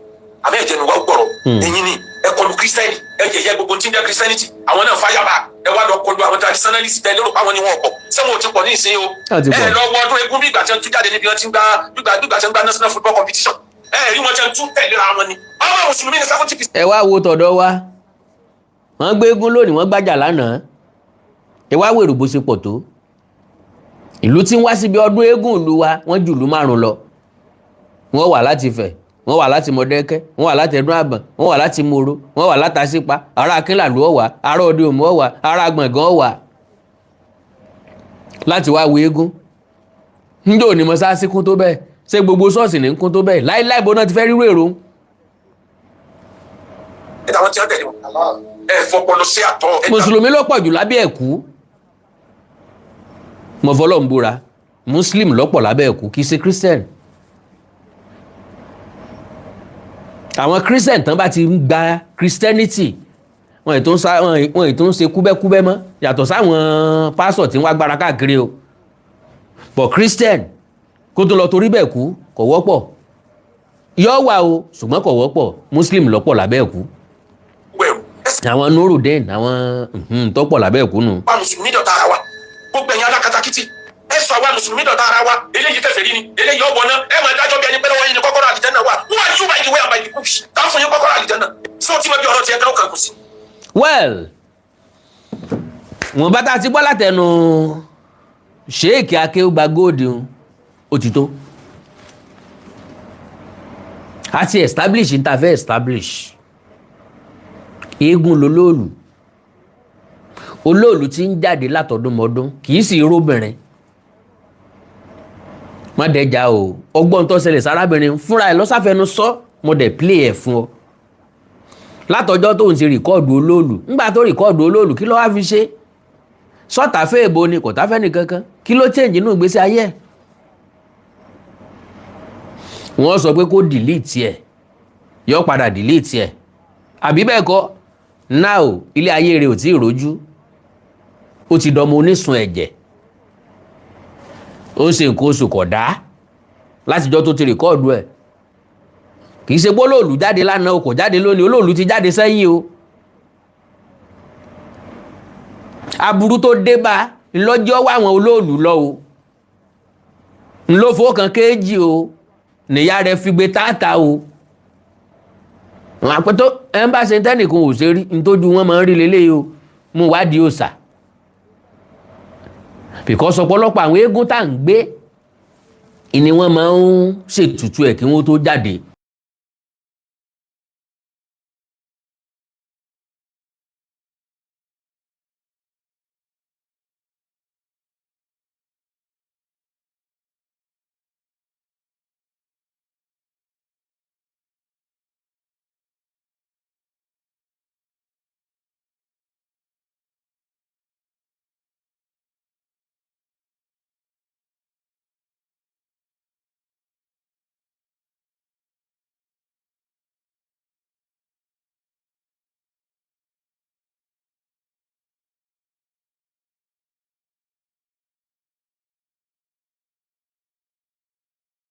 àmì ẹ̀jẹ̀ ni wọ́n gbọ́rọ̀. Ẹ̀yin ni ẹ kọlu Kírísítẹ́nì, ẹ yẹ̀yẹ́ gbogbo tí ń jẹ́ Christianity, àwọn náà fáyàbà. Ẹ wá lọ kọlu àwọn traditionalist tẹ lérò páwọn ni wọn pọ̀. Sẹ́wọ̀n ò ti pọ̀ ní ìsín o? Á ti pọ̀. Ẹ lọ wọ ọdún eégún, bí ìgbà tí wọ́n tún jáde níbi wọ́n ti ń gbá, gbígbà tí wọ́n ń gbá national football competition. Ẹ rí wọn tí wọ́n tún tẹ̀léra wọn ni àwọn mùsùlùmí ní 70%. Ẹ wá wo tọ̀dọ̀ wa, wọ́n gbé eégún lónìí, wọ́n gbájà lánàá. Ẹ wá wèrò bó ṣe pọ̀ tó. Ìlú tí ń wá síbi ọdún eégún ìlú wa, wọ́n jù ìlú márùn lọ. Wọ́n wà láti Ifẹ̀, wọ́n wà láti Mọ̀dẹ́kẹ́, wọ́n wà láti Ẹdún Àbọ̀n, wọ́n wà láti Moro, wọ́n wà láti Àṣípa, ará Akínlàlú ọ̀wà, ará Òde Òmu ọ̀wà, ará Gbọ̀ngàn ọ̀wà, láti wá wo eégún. Njẹ́ òní mọ́sáàsì kún tó bẹ́ẹ̀? Ṣé gbogbo ṣọ́ọ̀ṣì ní kún tó bẹ́ẹ̀? Láíláí, bó náà ti fẹ́ rírú èrò? Àwọn tí wọ́n tẹ̀lé wọn, ẹ fọpọlọ sí àtọ ẹ. Mùsùlùmí ló pọ̀ jù lábẹ́ ẹ̀kú. Mo fọlọ́ ń búra, Muslim ló pọ̀ lábẹ́ ẹ̀kú, kì í ṣe Christian. Àwọn Christian tán bá ti ń gba Christianity, wọn ètò ń sá, wọn ètò ń ṣe kúbẹ́kúbẹ́ mọ́, yàtọ̀ sáwọn pásọ̀ tí ń wá gbára káàkiri o. But Christian kó tó lọ torí bẹ́ẹ̀ kú, kò wọ́pọ̀. Yọ wà o, ṣùgbọ́n kò wọ́pọ̀. Muslim ló pọ̀ lábẹ́ ẹ̀kú. Wẹ̀rù ẹ. Àwọn Nurudeen, àwọn tó pọ̀ lábẹ́ ìkúnnù. Wa mùsùlùmí dọ̀tá ara wa. Gbogbo ẹ̀yin alákatakítí, ẹ sọ àwa mùsùlùmí dọ̀tá ara wa. Eléyìí kèfèrí ni, eléyìí ọ̀wọ́ náà. Ẹ máa dájọ́ bí ẹni pé lọ́wọ́ yín ni kọ́kọ́rọ́ àlìjánnà wà. Who are you, by the way and by the bush? Tá fún yín kọ́kọ́rọ́ àlìjánnà? Ṣé o ti mọ bí ọ̀rọ̀ tiẹ̀ gan kàn kù sí? Well, wọn bá tá a ti gbọ́ látẹnu Sheik Akéwùgbà Gold ń, ó ti tó. A ti establish n ta fẹ́ establish. Eégún lolóòlù, olóòlù tí ń jáde látọdúnmọdún, kì í sì róbìnrin má dẹjà o. Ọgbọ́n tó ṣẹlẹ̀ sárábìnrin fúnra ẹ̀ lọ́sàfẹ́nu sọ, mo dẹ̀ play ẹ̀ fún ọ látọjọ́ tó ń ṣe record olóòlù. Ńgbà tó record olóòlù, kí ló wá fi ṣe? Sọ́tà fẹ́ èbó ni, kò táfẹ́ nìkankan. Kí ló change inú ìgbésí ayé ẹ̀? Wọ́n sọ pé kó delete ẹ̀, yọ padà delete ẹ̀, àbí bẹ́ẹ̀ kọ́? Now, ilé ayé rẹ̀ ò tí ì rojú. Ó ti dọmọ onísun ẹ̀jẹ̀, ó ń ṣe nǹkan oṣù kọ̀dá látijọ́ tó ti record ẹ̀. Kì í ṣe pé olóòlù jáde lánàá o, kò jáde lónìí. Olóòlù ti jáde sẹ́yìn o. Aburú tó dé bá ńlọ́jọ́ wá àwọn olóòlù lọ o, ńlọ́fọ́ kan kéèjì o, nìyá rẹ̀ fi gbé táàtà o. Àwọn àpótó ẹ̀ ń bá ṣe tẹ́nìkan ò ṣe rí, ntójú wọn máa ń rí leléyìí o. Mú wádìí òòṣà, because ọ̀pọ̀lọpọ̀ àwọn eégún tá à ń gbé ni wọ́n máa ń ṣètùtù ẹ̀ kí wọ́n tó jáde.